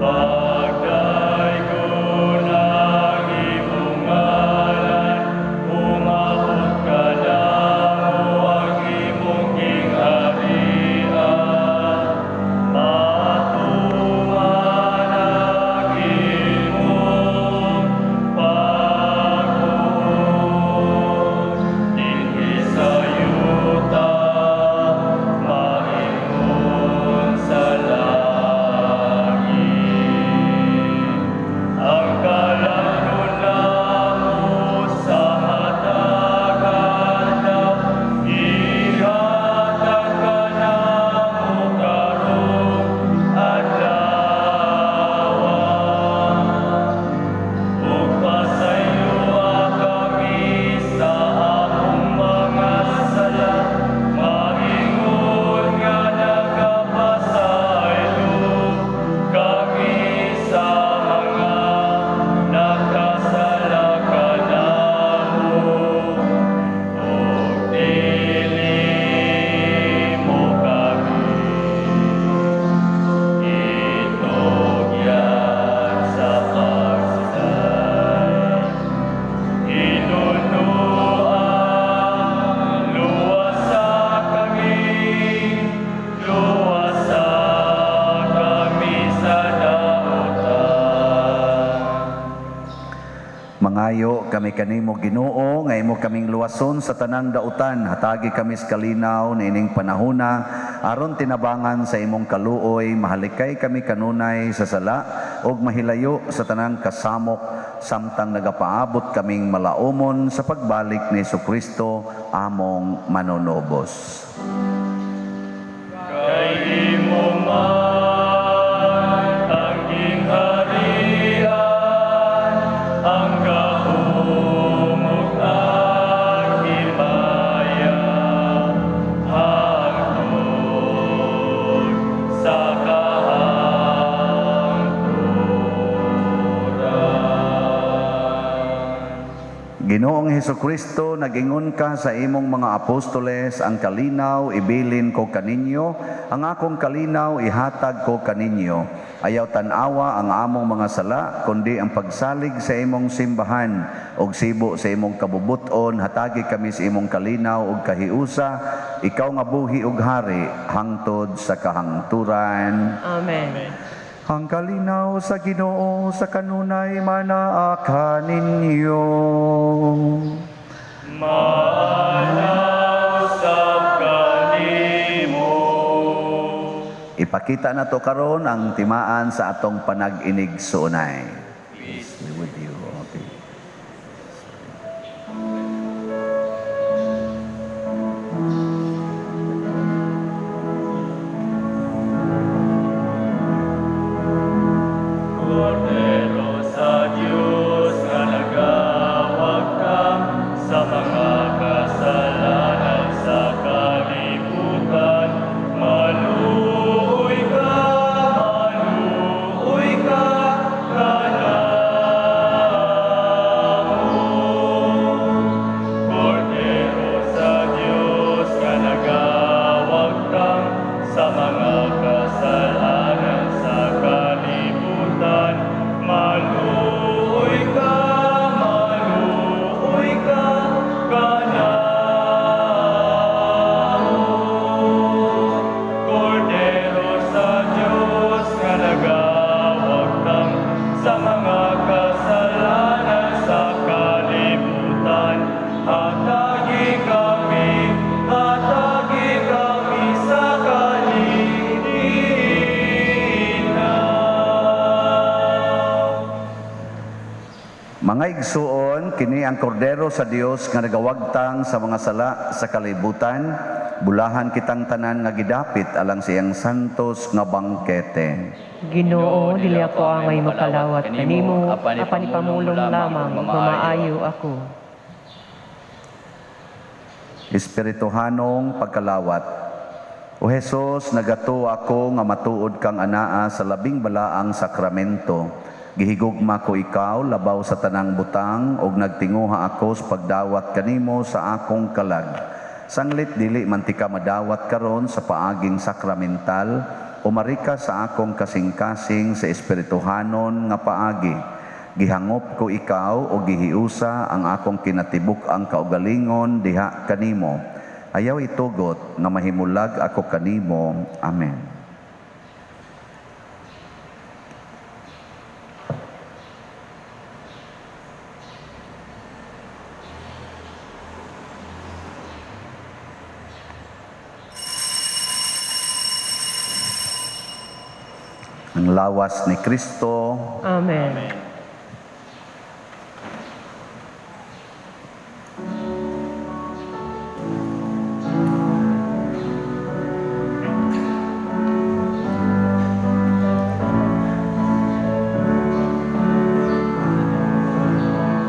pagdaygon ang imong ngalan, umabot kanamo ang imong gingharian, matuman ang imong pagbuot dinhi sa yuta maingon sa langit. Ang kalamnon namo sa matag adlaw, ihatag kanamo karong adlaw. Ug pasayloa kami sa among mga sala, maingon nga nagapasaylo kami sa mga nakasala kanamo. Ug dili mo kami itugyan sa pagsulay. Hinunua, luwasa kami, luwasa kami sa dautan. Mangayo kami kanimo, Ginoo, nga imo kaming luwason sa tanang dautan. Hatagi kami sa kalinaw niining panahona aron tinabangan sa imong kaluoy mahalikay kami kanunay sa sala ug mahilayo sa tanang kasamok samtang nagapaabot kaming malaumon sa pagbalik ni Hesukristo among manunubos. Kay imo man ang gingharian, ang gahom ug ang himaya, hangtod sa kahangturan. Ginoong Hesukristo, nagingon ka sa imong mga apostoles, "Ang kalinaw ibilin ko kaninyo, ang akong kalinaw ihatag ko kaninyo." Ayaw tan-awa ang among mga sala, kundi ang pagsalig sa imong simbahan ug sibo sa imong kabubuton, hatagi kami sa imong kalinaw ug kahiusa, ikaw nga buhi ug hari hangtod sa kahangturan. Amen. Ang kalinaw sa Ginoo sa kanunay manaa kaninyo. Maanaa sab kanimo. Ipakita na to karon ang timaan sa atong panag-inig-suunay. Peace be with you. Okay. Kordero sa Dios nga nagawagtang sa mga kasalanan sa kalibutan, maluoy ka kanamo. Kordero sa Dios nga nagawagtang sa mga kasalanan sa kalibutan, maluoy ka kanamo. Kordero sa Dios nga nagawagtang sa mga kasalanan sa kalibutan, hatagi kami sa kalinaw. Mga igsuon, kini ang kordero sa Dios nga nagawagtang sa mga sala sa kalibutan. Bulahan kitang tanan nga gidapit alang sa iyang santos nga bangkete. Ginoo, dili ako angay makalawat kanimo, apan ipamulong lamang mamaayo ako. Espirituhanong pagkalawat. O Jesus, nagatuo ako nga matuod kang anaa sa labing balaang sakramento. Gihigugma ko ikaw labaw sa tanang butang ug nagtinguha ako sa pagdawat kanimo sa akong kalag. Sanglit dili man tika madawat karon sa paaging sakramental, umarika sa akong kasing-kasing sa espirituhanon nga paagi. Gihangop ko ikaw o gihiusa ang akong kinatibuk-ang kaugalingon diha kanimo. Ayaw itugot nga mahimulag ako kanimo. Amen. Ang lawas ni Kristo. Amen. Amen.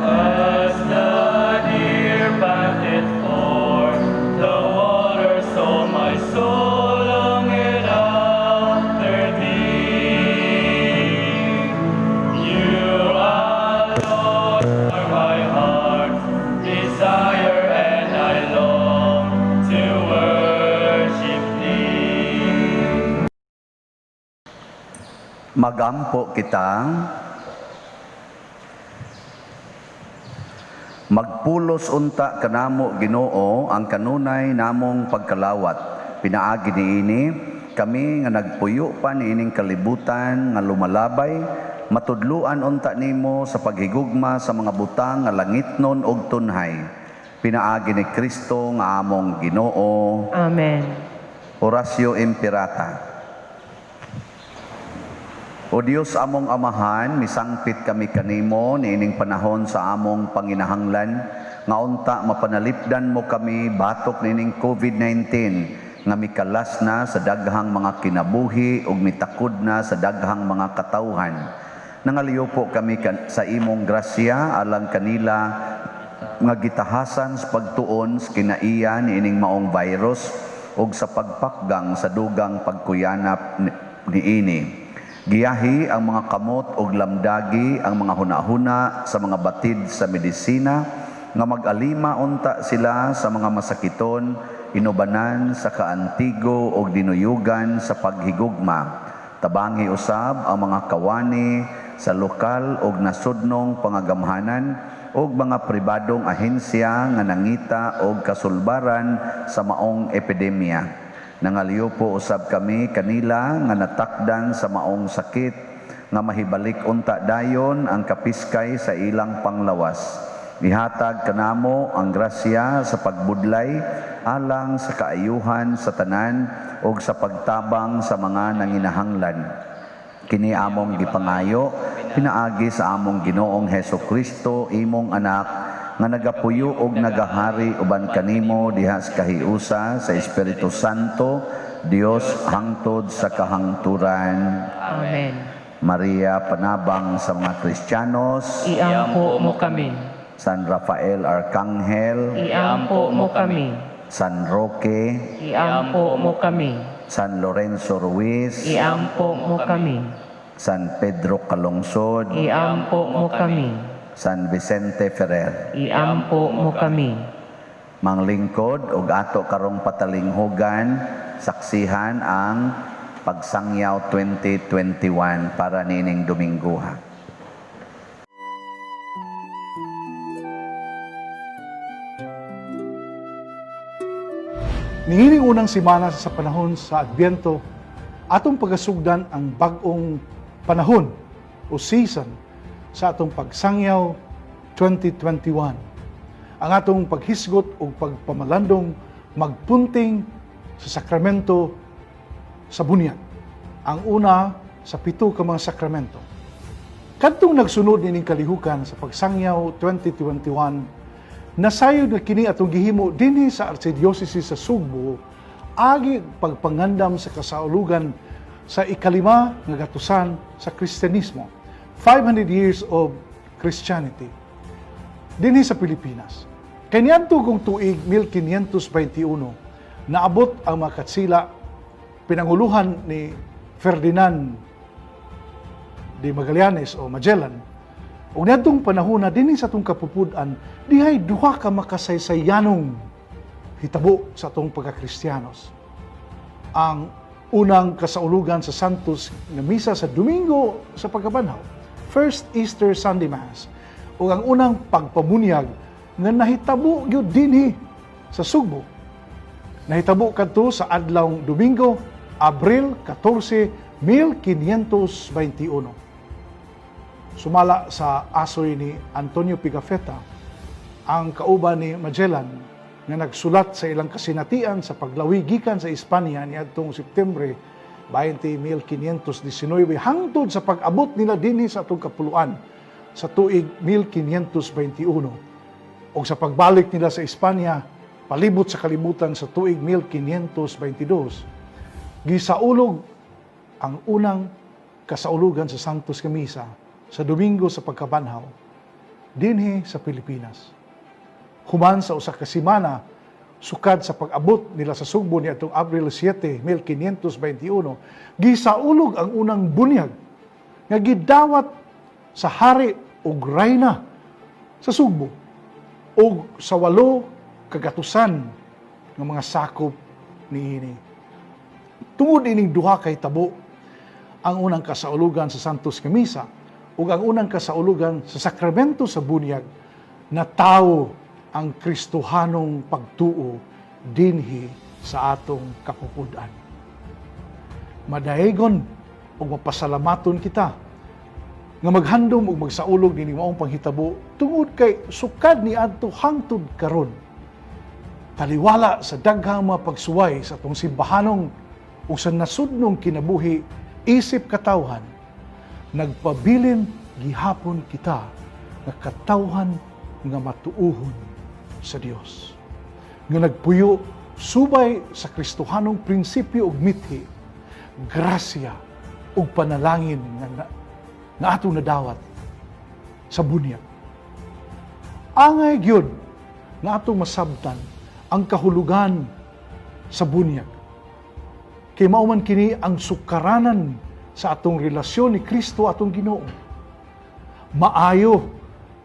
As the deer panteth for the water, so my soul longeth after thee. You alone are my heart's desire, and I long to worship thee. Magampo kita. Magpulos unta kanamo Ginoo ang kanunay namong pagkalawat. Pinaagi niini kami nga nagpuyo pa niining kalibutan nga lumalabay, matudluan unta nimo sa paghigugma sa mga butang nga langitnon og tunhay. Pinaagi ni Kristo nga among Ginoo. Amen. Oratio Imperata. O Dios among Amahan, misangpit kami kanimo niining panahon sa among panginahanglan nga unta mapanalipdan mo kami batok niining COVID-19 nga mikalas na sa daghang mga kinabuhi ug mitakod na sa daghang mga katawhan. Nangaliyo po kami sa imong grasya alang kanila nga gitahasan sa pagtuon sa kinaiya niining maong virus ug sa pagpakgang sa dugang pagkuyanap niini. Giyahi ang mga kamot og lamdagi ang mga hunahuna sa mga batid sa medisina nga mag-alima unta sila sa mga masakiton, inubanan sa kaantigo og dinuyugan sa paghigugma. Tabangi usab ang mga kawani sa lokal og nasudnong pangagamhanan og mga pribadong ahensya nga nangita og kasulbaran sa maong epidemya. Nangaliyo po usab kami kanila nga natakdan sa maong sakit nga mahibalik unta dayon ang kapiskay sa ilang panglawas. Ihatag kanamo ang grasya sa pagbudlay alang sa kaayuhan sa tanan ug sa pagtabang sa mga nanginahanglan. Kini among gipangayo pinaagi sa among Ginoong Heso Kristo, imong anak, nga nagapuyo og nagahari uban kanimo diha sa kahiusa sa Espiritu Santo, Dios, hangtod sa kahangturan. Amen. Maria, panabang sa mga Kristiyanos. Iampo mo kami. San Rafael Arcangel. Iampo mo kami. San Roque. Iampo mo kami. San Lorenzo Ruiz. Iampo mo kami. San Pedro Calungsod. Iampo mo kami. San Vicente Ferrer. Iampo mo kami. Manglingkod ug ato karong patalinghugan, saksihan ang Pagsangyaw 2021 para nining Dominguha. Niining unang simana sa panahon sa Adbyento, atong pagasugdan ang bag-ong panahon o season sa atong Pagsangyaw 2021. Ang atong paghisgot o pagpamalandong magpunting sa sakramento sa bunyag. Ang una sa 7 ka mga sakramento. Kadtong nagsunod nining kalihukan sa Pagsangyaw 2021, nasayod nga kini atong gihimo dinhi sa Archdiocese sa Sugbo, agi pagpangandam sa kasaulugan sa 5 nga gatusan sa Kristiyanismo, 500 years of Christianity, dinhi sa Pilipinas. Kay niadto kong tuig 1521, naabot ang mga katsila pinanguluhan ni Ferdinand de Magallanes o Magellan. Ug niadtong panahona dinhi sa atong kapupud-an, dihay duha ka makasaysayanong hitabo sa atong pagkakristiyanos. Ang unang kasaulugan sa Santos nga misa sa Domingo sa Pagkabanhaw, First Easter Sunday Mass, ug ang unang pagpamunyag nga nahitabo gyud dinhi sa Sugbo. Nahitabo kadto sa adlawng Domingo, Abril 14, 1521. Sumala sa asoy ni Antonio Pigafetta, ang kauban ni Magellan nga nagsulat sa ilang kasinatian sa paglawi gikan sa Espanya niadtong Septembre 20, 1519 hangtod sa pag-abot nila dinhi sa atong kapuluan sa tuig 1521 ug sa pagbalik nila sa Espanya palibot sa kalibutan sa tuig 1522, gisaulog ang unang kasaulugan sa Santos nga Misa sa Domingo sa Pagkabanhaw dinhi sa Pilipinas. Human sa usa ka semana sukad sa pag-abot nila sa Sugbo niadtong Abril 7, 1521, gisaulog ang unang bunyag nga gidawat sa hari ug rayna sa Sugbo ug sa 8 kagatusan nga mga sakop niini. Tungod ining duha kay tabo, ang unang kasaulugan sa Santos nga Misa ug ang unang kasaulugan sa sakramento sa bunyag, na tawo ang Kristohanong pagtuo dinhi sa atong kapupud-an. Madaegon ug mapasalamaton kita nga maghandom ug magsaulog nining maong panghitabo tungod kay sukad niadto hangtod karon, taliwala sa daghang mga pagsuway sa atong simbahanong ug sa nasudnong kinabuhi isip katawhan, nagpabilin gihapon kita nga katawhan nga matuohon sa Dios, nga nagpuyo subay sa Kristohanong prinsipyo ug mithi, grasya ug panalangin nga atong nadawat sa bunyag. Angay gyud nga atong masabtan ang kahulugan sa bunyag. Kay mao man kini ang sukaranan sa atong relasyon ni Kristo atong Ginoo. Maayo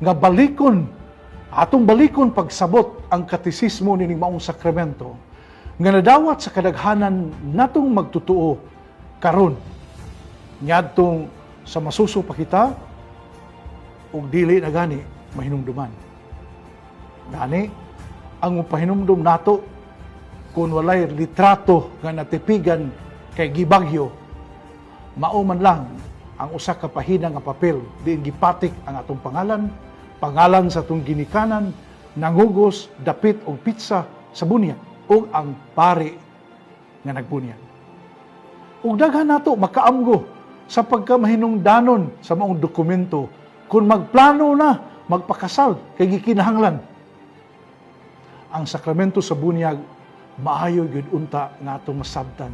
nga balikon, atong balikon pagsabot ang katisismo nining maong sakramento nga nadawat sa kadaghanan natong magtutuo karon niadtong sa masuso pa kita ug dili na gani mahinumduman. Gani ang pahinumdum nato kung walay litrato nga natipigan kay gibagyo, mao man lang ang usa ka pahina nga papel diin gipatik ang atong pangalan, Pangalan sa atong ginikanan, nangugos, dapit og petsa sa bunyag ug ang pari nga nagbunyag. Ug daghan nato makaamgo sa pagkamahinungdanon sa maong dokumento kung magplano na magpakasal kay gikinahanglan. Ang sakramento sa bunyag, maayo gyud unta nga atong masabtan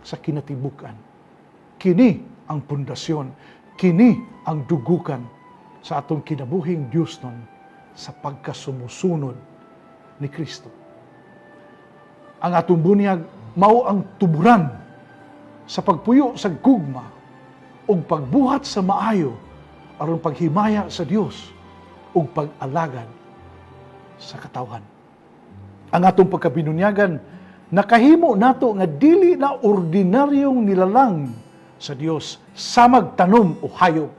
sa kinatibuk-an. Kini ang pundasyon, kini ang dugukan sa atong kinabuhing Diyosnon sa pagkasumusunod ni Kristo. Ang atong bunyag mao ang tuburan sa pagpuyo sa gugma ug pagbuhat sa maayo aron paghimaya sa Dios ug pag-alagad sa katawhan. Ang atong pagkabinunyagan nakahimo nato nga dili na ordinaryong nilalang sa Dios samag tanom o hayop,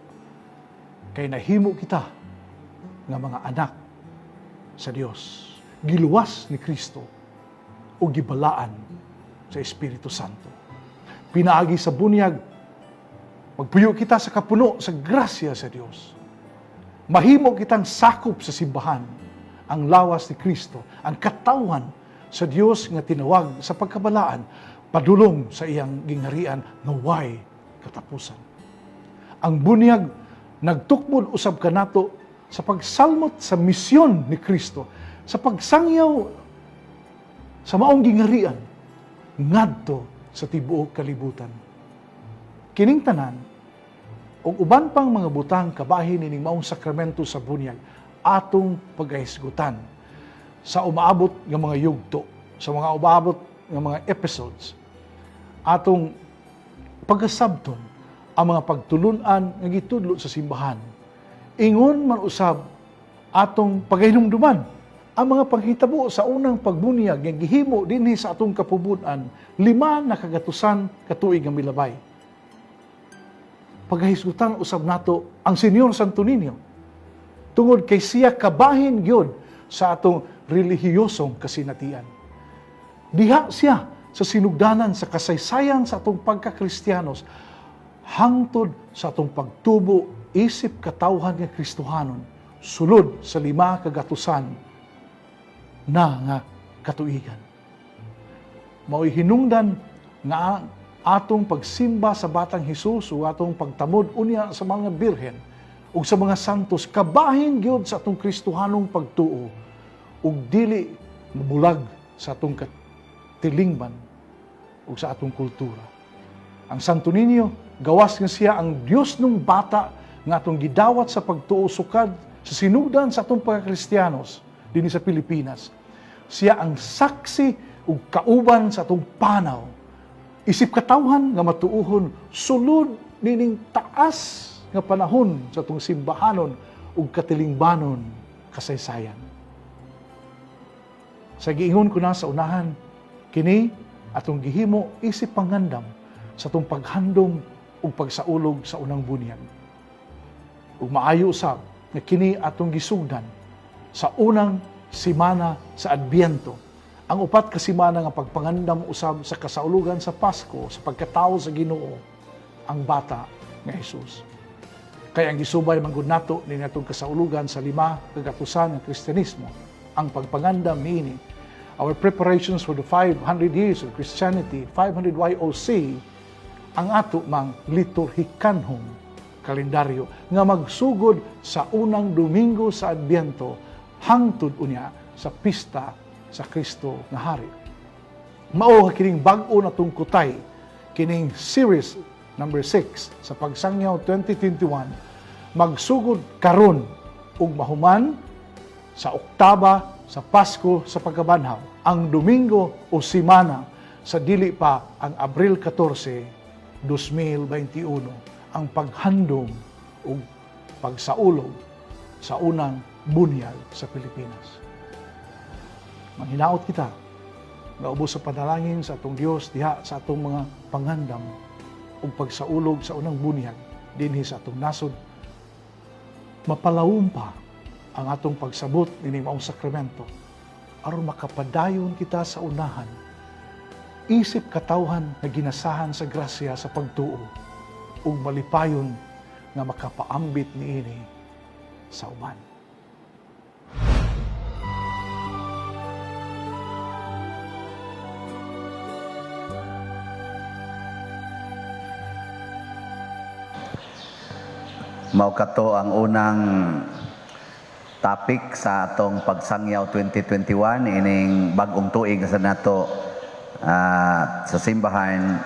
kay nahimo kita nga mga anak sa Dios, giluwas ni Kristo o gibalaan sa Espiritu Santo. Pinaagi sa bunyag, magpuyo kita sa kapuno sa grasya sa Dios. Mahimo kitang sakop sa simbahan, ang lawas ni Kristo, ang katawhan sa Dios nga tinawag sa pagkabalaan padulong sa iyang gingharian nga way katapusan. Ang bunyag nagtukmod usab kanato sa pagsalmot sa misyon ni Kristo, sa pagsangyaw sa maong gingharian ngadto sa tibuok kalibutan. Kining tanan ug uban pang mga butang kabahin nining maong sakramento sa bunyag atong pagahisgutan sa umaabot nga mga yugto, sa mga umaabot nga mga episodes. Atong pagkasabton ang mga pagtulunan nga gitudlo sa simbahan. Ingon man usab atong pagahinumduman ang mga panghitabo sa unang pagbunyag nga gihimo dinhi sa atong kapubun-an 500 ka tuig nga milabay. Pagahisgutan usab nato ang Senyor Santo Niño tungod kay siya kabahin gyud sa atong relihiyosong kasinatian. Diha siya sa sinugdanan sa kasaysayan sa atong pagkakristiyanos hangtod sa atong pagtubo isip katawhan nga Kristohanon sulod sa 500 na nga katuigan. Mao'y hinungdan nga ang atong pagsimba sa Batang Hesus o atong pagtamod unya sa mga birhen ug sa mga santos kabahin gyud sa atong Kristohanong pagtuo ug dili mabulag sa atong katilingban ug sa atong kultura. Ang Santo Niño, gawas nga siya ang Dios nung bata nga atong gidawat sa pagtuo sukad sa sinugdan sa atong pagkakristiyanos dinhi sa Pilipinas. Siya ang saksi ug kauban sa atong panaw. Isip katawhan nga matuohon sulod nining taas nga panahon sa atong simbahanon ug katilingbanon kasaysayan. Sa giingon ko na sa unahan, kini atong gihimo isip pangandam sa atong paghandom ug pagsaulog sa unang bunyag. Ug maayo usab nga kini atong gisugdan sa unang simana sa Adbyento, ang 4 ka semana nga pagpangandam usab sa kasaulugan sa Pasko, sa pagkatawo sa Ginoo, ang bata nga Hesus. Kaya ang gisubay man gud nato ni atong kasaulugan sa 500 nga Kristyanismo, ang pagpangandam niini, our preparations for the 500 years of Christianity, 500 YOC, ang ato mang liturhikanhong kalendaryo nga magsugod sa unang Domingo sa Adbyento hangtod unya sa pista sa Kristo nga Hari. Mao nga kining bag-o na tungkutay, kining series number 6 sa Pagsangyaw 2021, magsugod karon ug mahuman sa Oktaba sa Pasko sa Pagkabanhaw, ang Domingo o Simana sa dili pa ang Abril 14, 2021, ang paghandom ug pagsaulog sa unang bunyag sa Pilipinas. Manghinaot kita nga ubos sa panalangin sa atong Dios diha sa atong mga pangandam ug pagsaulog sa unang bunyag dinhi sa atong nasod, mapalawom pa ang atong pagsabot nining maong sakramento aron makapadayon kita sa unahan isip katawhan nga ginasahan sa grasya sa pagtuo ug malipayon nga makapaambit niini sa uban. Mao kato ang unang topic sa atong pagsangyaw 2021 ining bag-ong tuig sa nato sa simbahan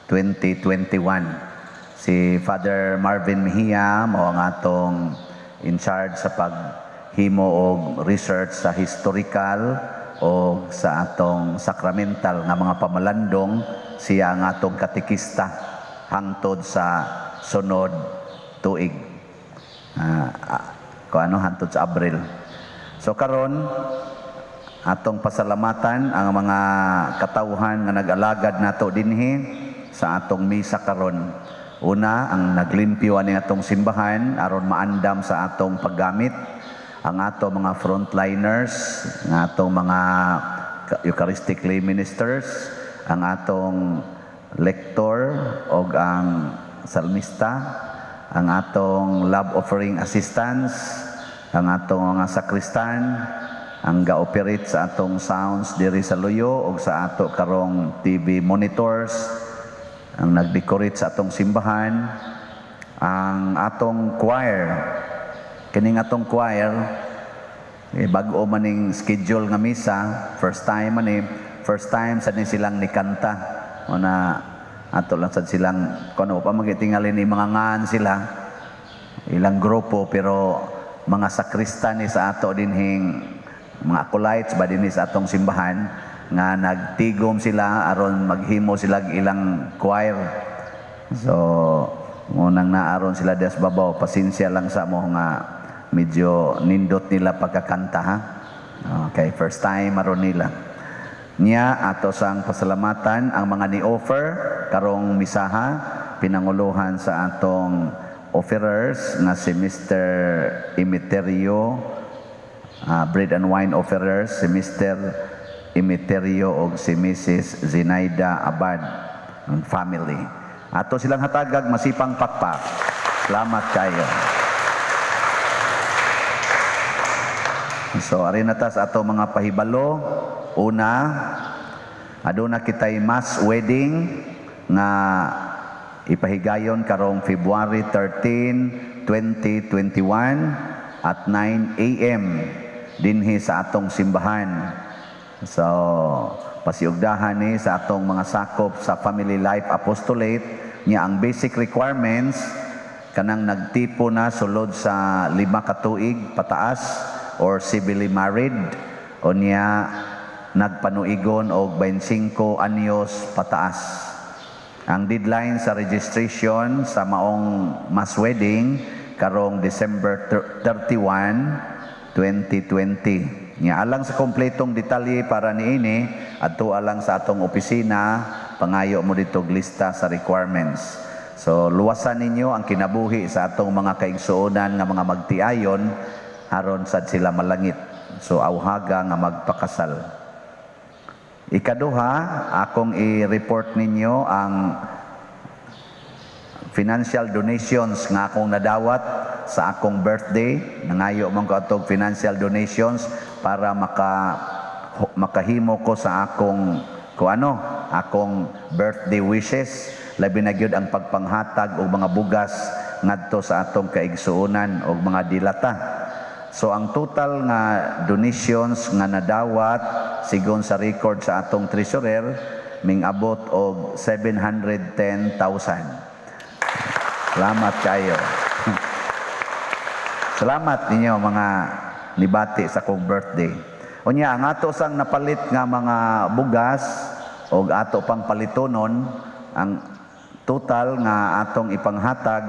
2021. Si Father Marvin Mejia mao ang atong in charge sa paghimo og research sa historical o sa atong sacramental nga mga pamalandong. Siya ang atong katekista hangtod sa sunod tuig. Kung ano, hangtod sa Abril. So karon atong pasalamatan ang mga katawhan nga nag-alagad nato dinhi sa atong misa karon. Una, ang naglimpyo ani atong simbahan aron maandam sa atong paggamit, ang ato mga frontliners, ang atong mga Eucharistic lay ministers, ang atong lector og ang salmista, ang atong love offering assistants, ang atong mga sakristan, ang ga-operate sa atong sounds diri sa Luyo og sa ato karong TV monitors, ang nag-decorate sa atong simbahan, ang atong choir. Kining atong choir, bag-o maning schedule nga misa, first time man first time sad ni silang nikanta. Una ato lang sad silang kuno pa magitingali ni mga ngan sila ilang grupo, pero mga sakristan ni sa ato dinhing mga acolytes ba dinhi sa atong simbahan nga nagtigom sila aron maghimo sila ilang choir. So unang naaron sila des babaw, pasensya lang sa mo nga medyo nindot nila pagkakanta, ha. Okay, first time aron nila. Nya ato sang pasalamatan ang mga ni-offer karong misaha, pinanguluhan sa atong offerers nga si Mr. Imiterio, bread and wine offerers, si Mr. Imiterio og si Mrs. Zenaida Abad and family. Ato silang hatagag masipang pakpak. Salamat kayo. So ari na ta sa ato mga pahibalo. Una, aduna kitay mass wedding nga ipahigayon karong February 13, 2021 at 9 a.m. dinhi sa atong simbahan. So pasiugdahan ni sa atong mga sakop sa Family Life Apostolate niya ang basic requirements kanang nagtipo na sulod sa 5 ka tuig pataas or civilly married o niya nagpanuigon og 25 anyos pataas. Ang deadline sa registration sa maong mass wedding karong December 31, 2020. Nya alang sa kompletong detalye para niini adto alang sa atong opisina, pangayo mo dito og lista sa requirements. So luwasan ninyo ang kinabuhi sa atong mga kaigsuonan nga mga magtiayon aron sad sila malangit. So awhaga nga magpakasal. Ikaduha, akong i-report ninyo ang financial donations nga akong nadawat sa akong birthday. Nangayo man ko atog financial donations para makahimo ko sa akong akong birthday wishes. Labi na gyud ang pagpanghatag og mga bugas ngadto sa atong kaigsuonan og mga dilata. So ang total nga donations nga nadawat sigon sa record sa atong treasurer mingabot og 710,000. Salamat kayo. Salamat ninyo mga nibati sa akong birthday. Unya ang ato sang napalit nga mga bugas og ato pang palitonon, ang total nga atong ipanghatag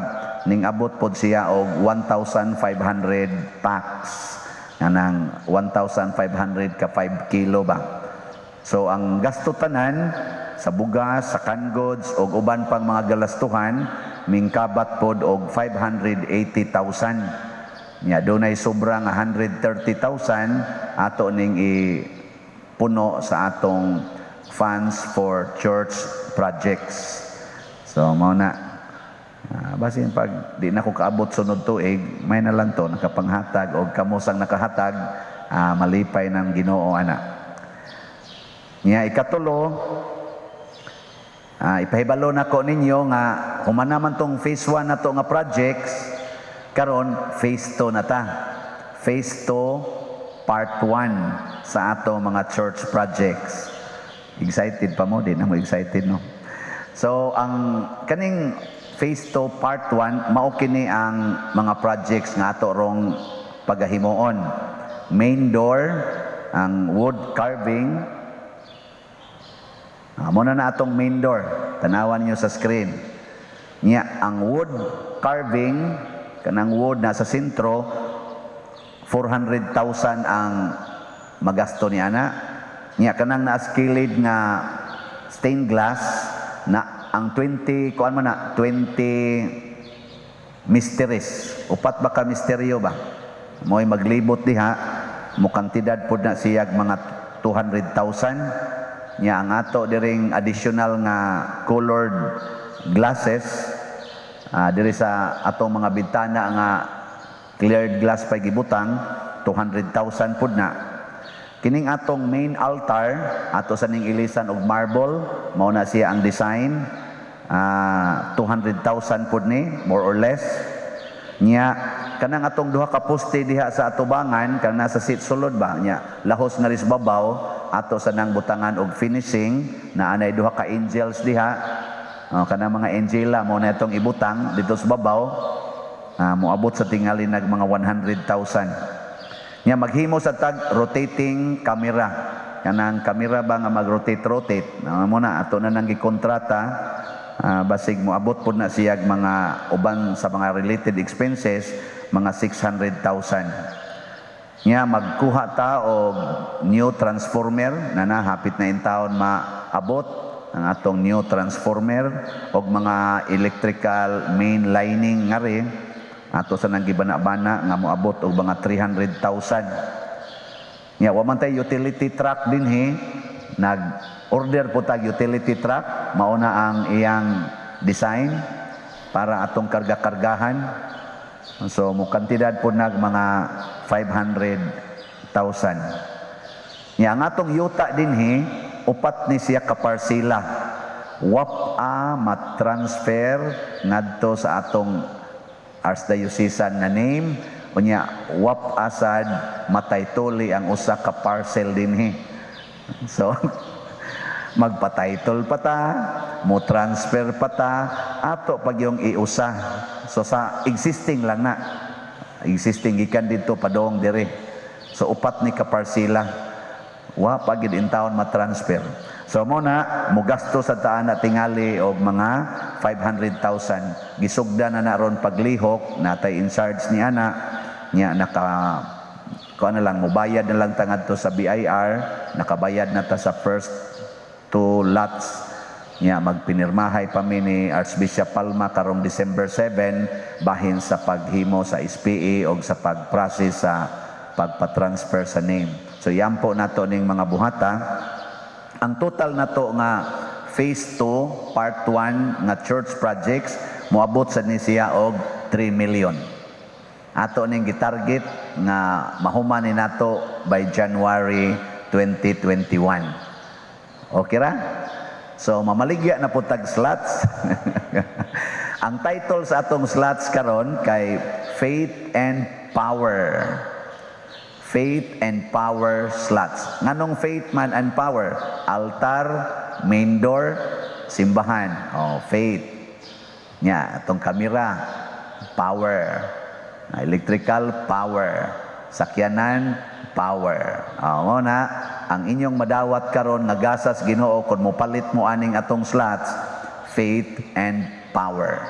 ning abot pod siya og 1,500 packs. Nganang 1,500 ka 5 kilo ba. So ang gasto tanan sa bugas, sa canned goods og uban pang mga galastuhan mingkabat pod og 580,000. Nya dunay sobra nga 130,000 ato ning ipuno sa atong funds for church projects. So mao na. Basin pag di na ko kaabot sunod tuig, may na lang to nakapanghatag og kamo sang nakahatag, malipay ng Ginoo ana. Nya ikatulo, ipahibalo nako ninyo nga human naman tong phase 1 na to nga projects, karon phase 2 na ta. Phase 2 part 1 sa ato mga church projects. Excited pa mo? Di na mo excited, no? So ang kaning phase 2 part 1 mao kini ang mga projects nga ato rong pagahimuon. Main door, ang wood carving. Mo na na atong main door. Tanawan niyo sa screen. Nya ang wood carving, kanang wood na sa sentro, 400,000 ang magasto ni ana. Nya kanang naa kilid nga stained glass na ang 20 kuan man na 20 mysteries. Upat ba ka misteryo ba? Mo'y maglibot diha, mo kantidad pod na siyag mga 200,000. Nya ang ato diring additional nga colored glasses diri sa atong mga bintana nga cleared glass pa gibutang, 200,000 pud na. Kining atong main altar, ato sa ning ilisan og marble, mao na siya ang design. 200,000 pud ni, more or less. Nya kanang atong duha ka poste diha sa atubangan, kanang nasa seat sulod ba nya, lahos nga ris babaw, ato sa nang butangan og finishing na anay duha ka angels diha. Oh, kanang mga angela mo na itong ibutang dito sa babaw, moabot sa tingali nag mga 100,000. Nya maghimo sa tag rotating camera. Kanang camera ba nga mag-rotate rotate. Mo na ato na nang gikontrata, basig moabot pud na siyag mga uban sa mga related expenses, mga 600,000. Nya magkuha ta og new transformer na na hapit na in taon maabot ang atong new transformer og mga electrical main lining nga rin ato sa nang gibana-bana nga moabot og mga 300,000. Nya wa man tay utility truck dinhi, nag-order po tag utility truck, mao na ang iyang design para atong karga-kargahan. So mo kantidad po nag mga 500,000. Nya ang atong yuta dinhi, upat ni siya ka parsela. Wap-a ma-transfer ngadto sa atong archdiocesan nga name, unya wap asad mataytoli ang usa ka parcel dinhi. So magpa-title pa ta, mo transfer pa ta, ato pag yung iusa. So sa existing lang na. Existing gikan didto padong dire. So upat ni ka parsela. Wa pa gid in taon ma-transfer. So mo na mogasto sa taan na tingali og mga 500,000. Gisugda na na ron paglihok, natay in charge ni ana nya naka kuan na lang, mobayad na lang ta ngadto sa BIR, nakabayad na ta sa first two lots. Nya magpinirmahay pa mi ni Archbishop Palma karong December 7 bahin sa paghimo sa SPA og sa pag-process sa pagpa-transfer sa name. So yan po nato ning mga buhata. Ang total nato nga phase 2 part 1 nga church projects moabot sa ni siya og 3 million. Ato ning gitarget nga mahuman ni nato by January 2021. Okay ra? So mamaligya na po tag slots. Ang title sa atong slots karon kay Faith and Power. Faith and Power slots. Nganong faith man and power? Altar, main door, simbahan. Oh, faith. Nya, atong kamera, power. Electrical power. Sakyanan, power. Oh, mo na, ang inyong madawat karon nga gasas Ginoo kung mopalit mo aning atong slots, faith and power.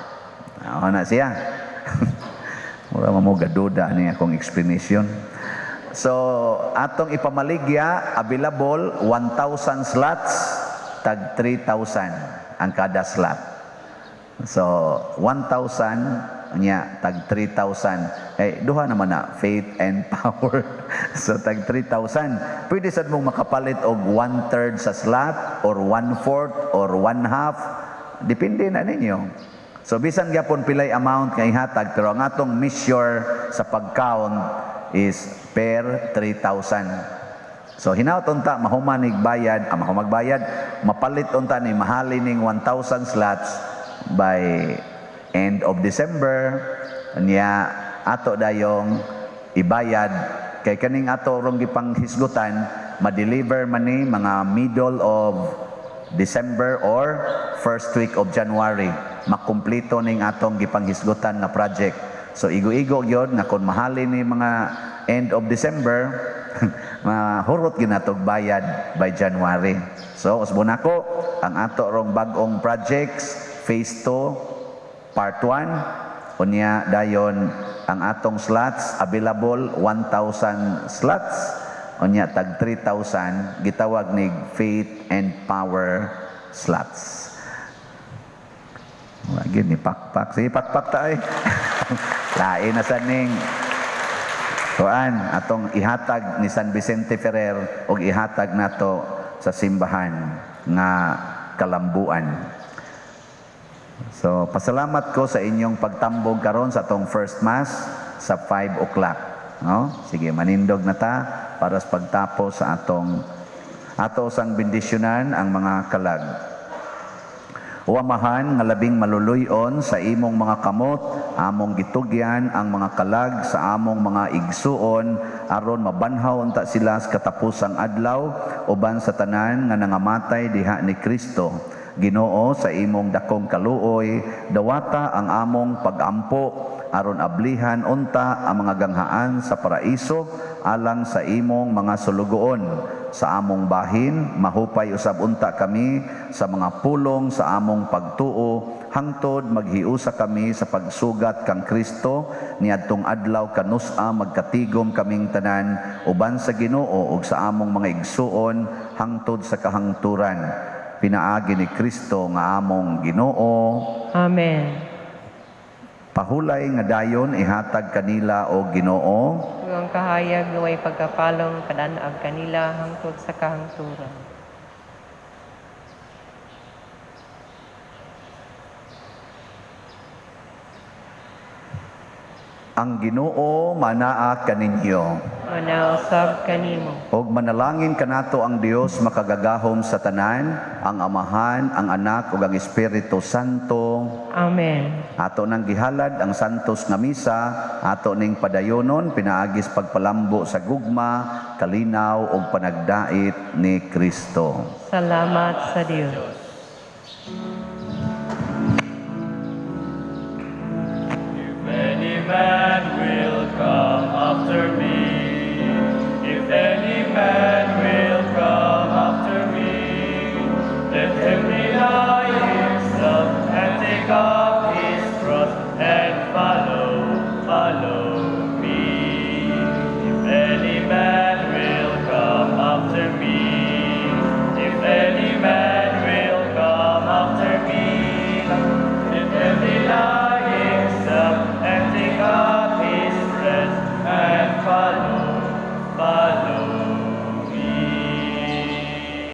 Oh, na siya. Mura mo gaduda ni akong explanation. So, atong ipamaligya, available, 1,000 slots, tag 3,000 ang kada slot. So, 1,000, nya, tag 3,000. Eh, duha naman na, faith and power. So, tag 3,000. Pwede sad mong makapalit og 1/3 sa slot, or 1/4, or 1/2. Depende na ninyo. So bisan gyapon pilay amount nga ihatag, pero ang atong measure sa pag-count is per 3,000. So hinaut unta mahuman nig bayad, ang magbayad, mapalit unta ni mahali ning 1,000 slots by end of December niya, ato dayong ibayad kay kaning ato rong gipanghisgutan ma-deliver man ni mga middle of December or first week of January, makumpleto ning atong gipanghisgutan nga project. So igo-igo gyud nga kon mahali ni mga end of December, mahurot gyud natog bayad by January. So usbon nako ang ato rong bag-ong projects, phase 2 part 1. Unya dayon ang atong slots available, 1,000 slots, unya tag 3,000, gitawag nig Faith and Power slots. Wagi ni pakpak. Sige, pakpak ta ay. Lain na sa ning kuan atong ihatag ni San Vicente Ferrer og ihatag nato sa simbahan nga kalambuan. So, pasalamat ko sa inyong pagtambog karon sa atong first mass sa 5 o'clock. No? Sige, manindog na ta para sa pagtapos sa atong ato sang bendisyonan ang mga kalag. O Amahan nga labing maluluyon, sa imong mga kamot among gitugyan ang mga kalag sa among mga igsuon aron mabanhaw unta sila sa katapusang adlaw uban sa tanan nga nangamatay diha ni Kristo. Ginoo, sa imong dakong kaluoy, dawata ang among pagampo aron ablihan unta ang mga ganghaan sa paraiso alang sa imong mga sulugoon. Sa among bahin, mahupay usab unta kami sa mga pulong sa among pagtuo hangtod maghiusa kami sa pagsugat kang Kristo niadtong adlaw kanus-a magkatigom kaming tanan uban sa Ginoo ug sa among mga igsuon hangtod sa kahangturan. Pinaagi ni Kristo nga among Ginoo. Amen. Pahulay nga dayon ihatag kanila, o Ginoo. Ug ang kahayag nga way pagkapalong padan-ag kanila hangtod sa kahangturan. Ang Ginoo manaa kaninyo. Manausab kanimo. Og manalangin kanato ang Dios makagagahom sa tanan, ang Amahan, ang Anak ug ang Espiritu Santo. Amen. Ato nang gihalad ang santos nga misa, ato ning padayonon pinaagis pagpalambo sa gugma, kalinaw ug panagdait ni Kristo. Salamat sa Dios. Many men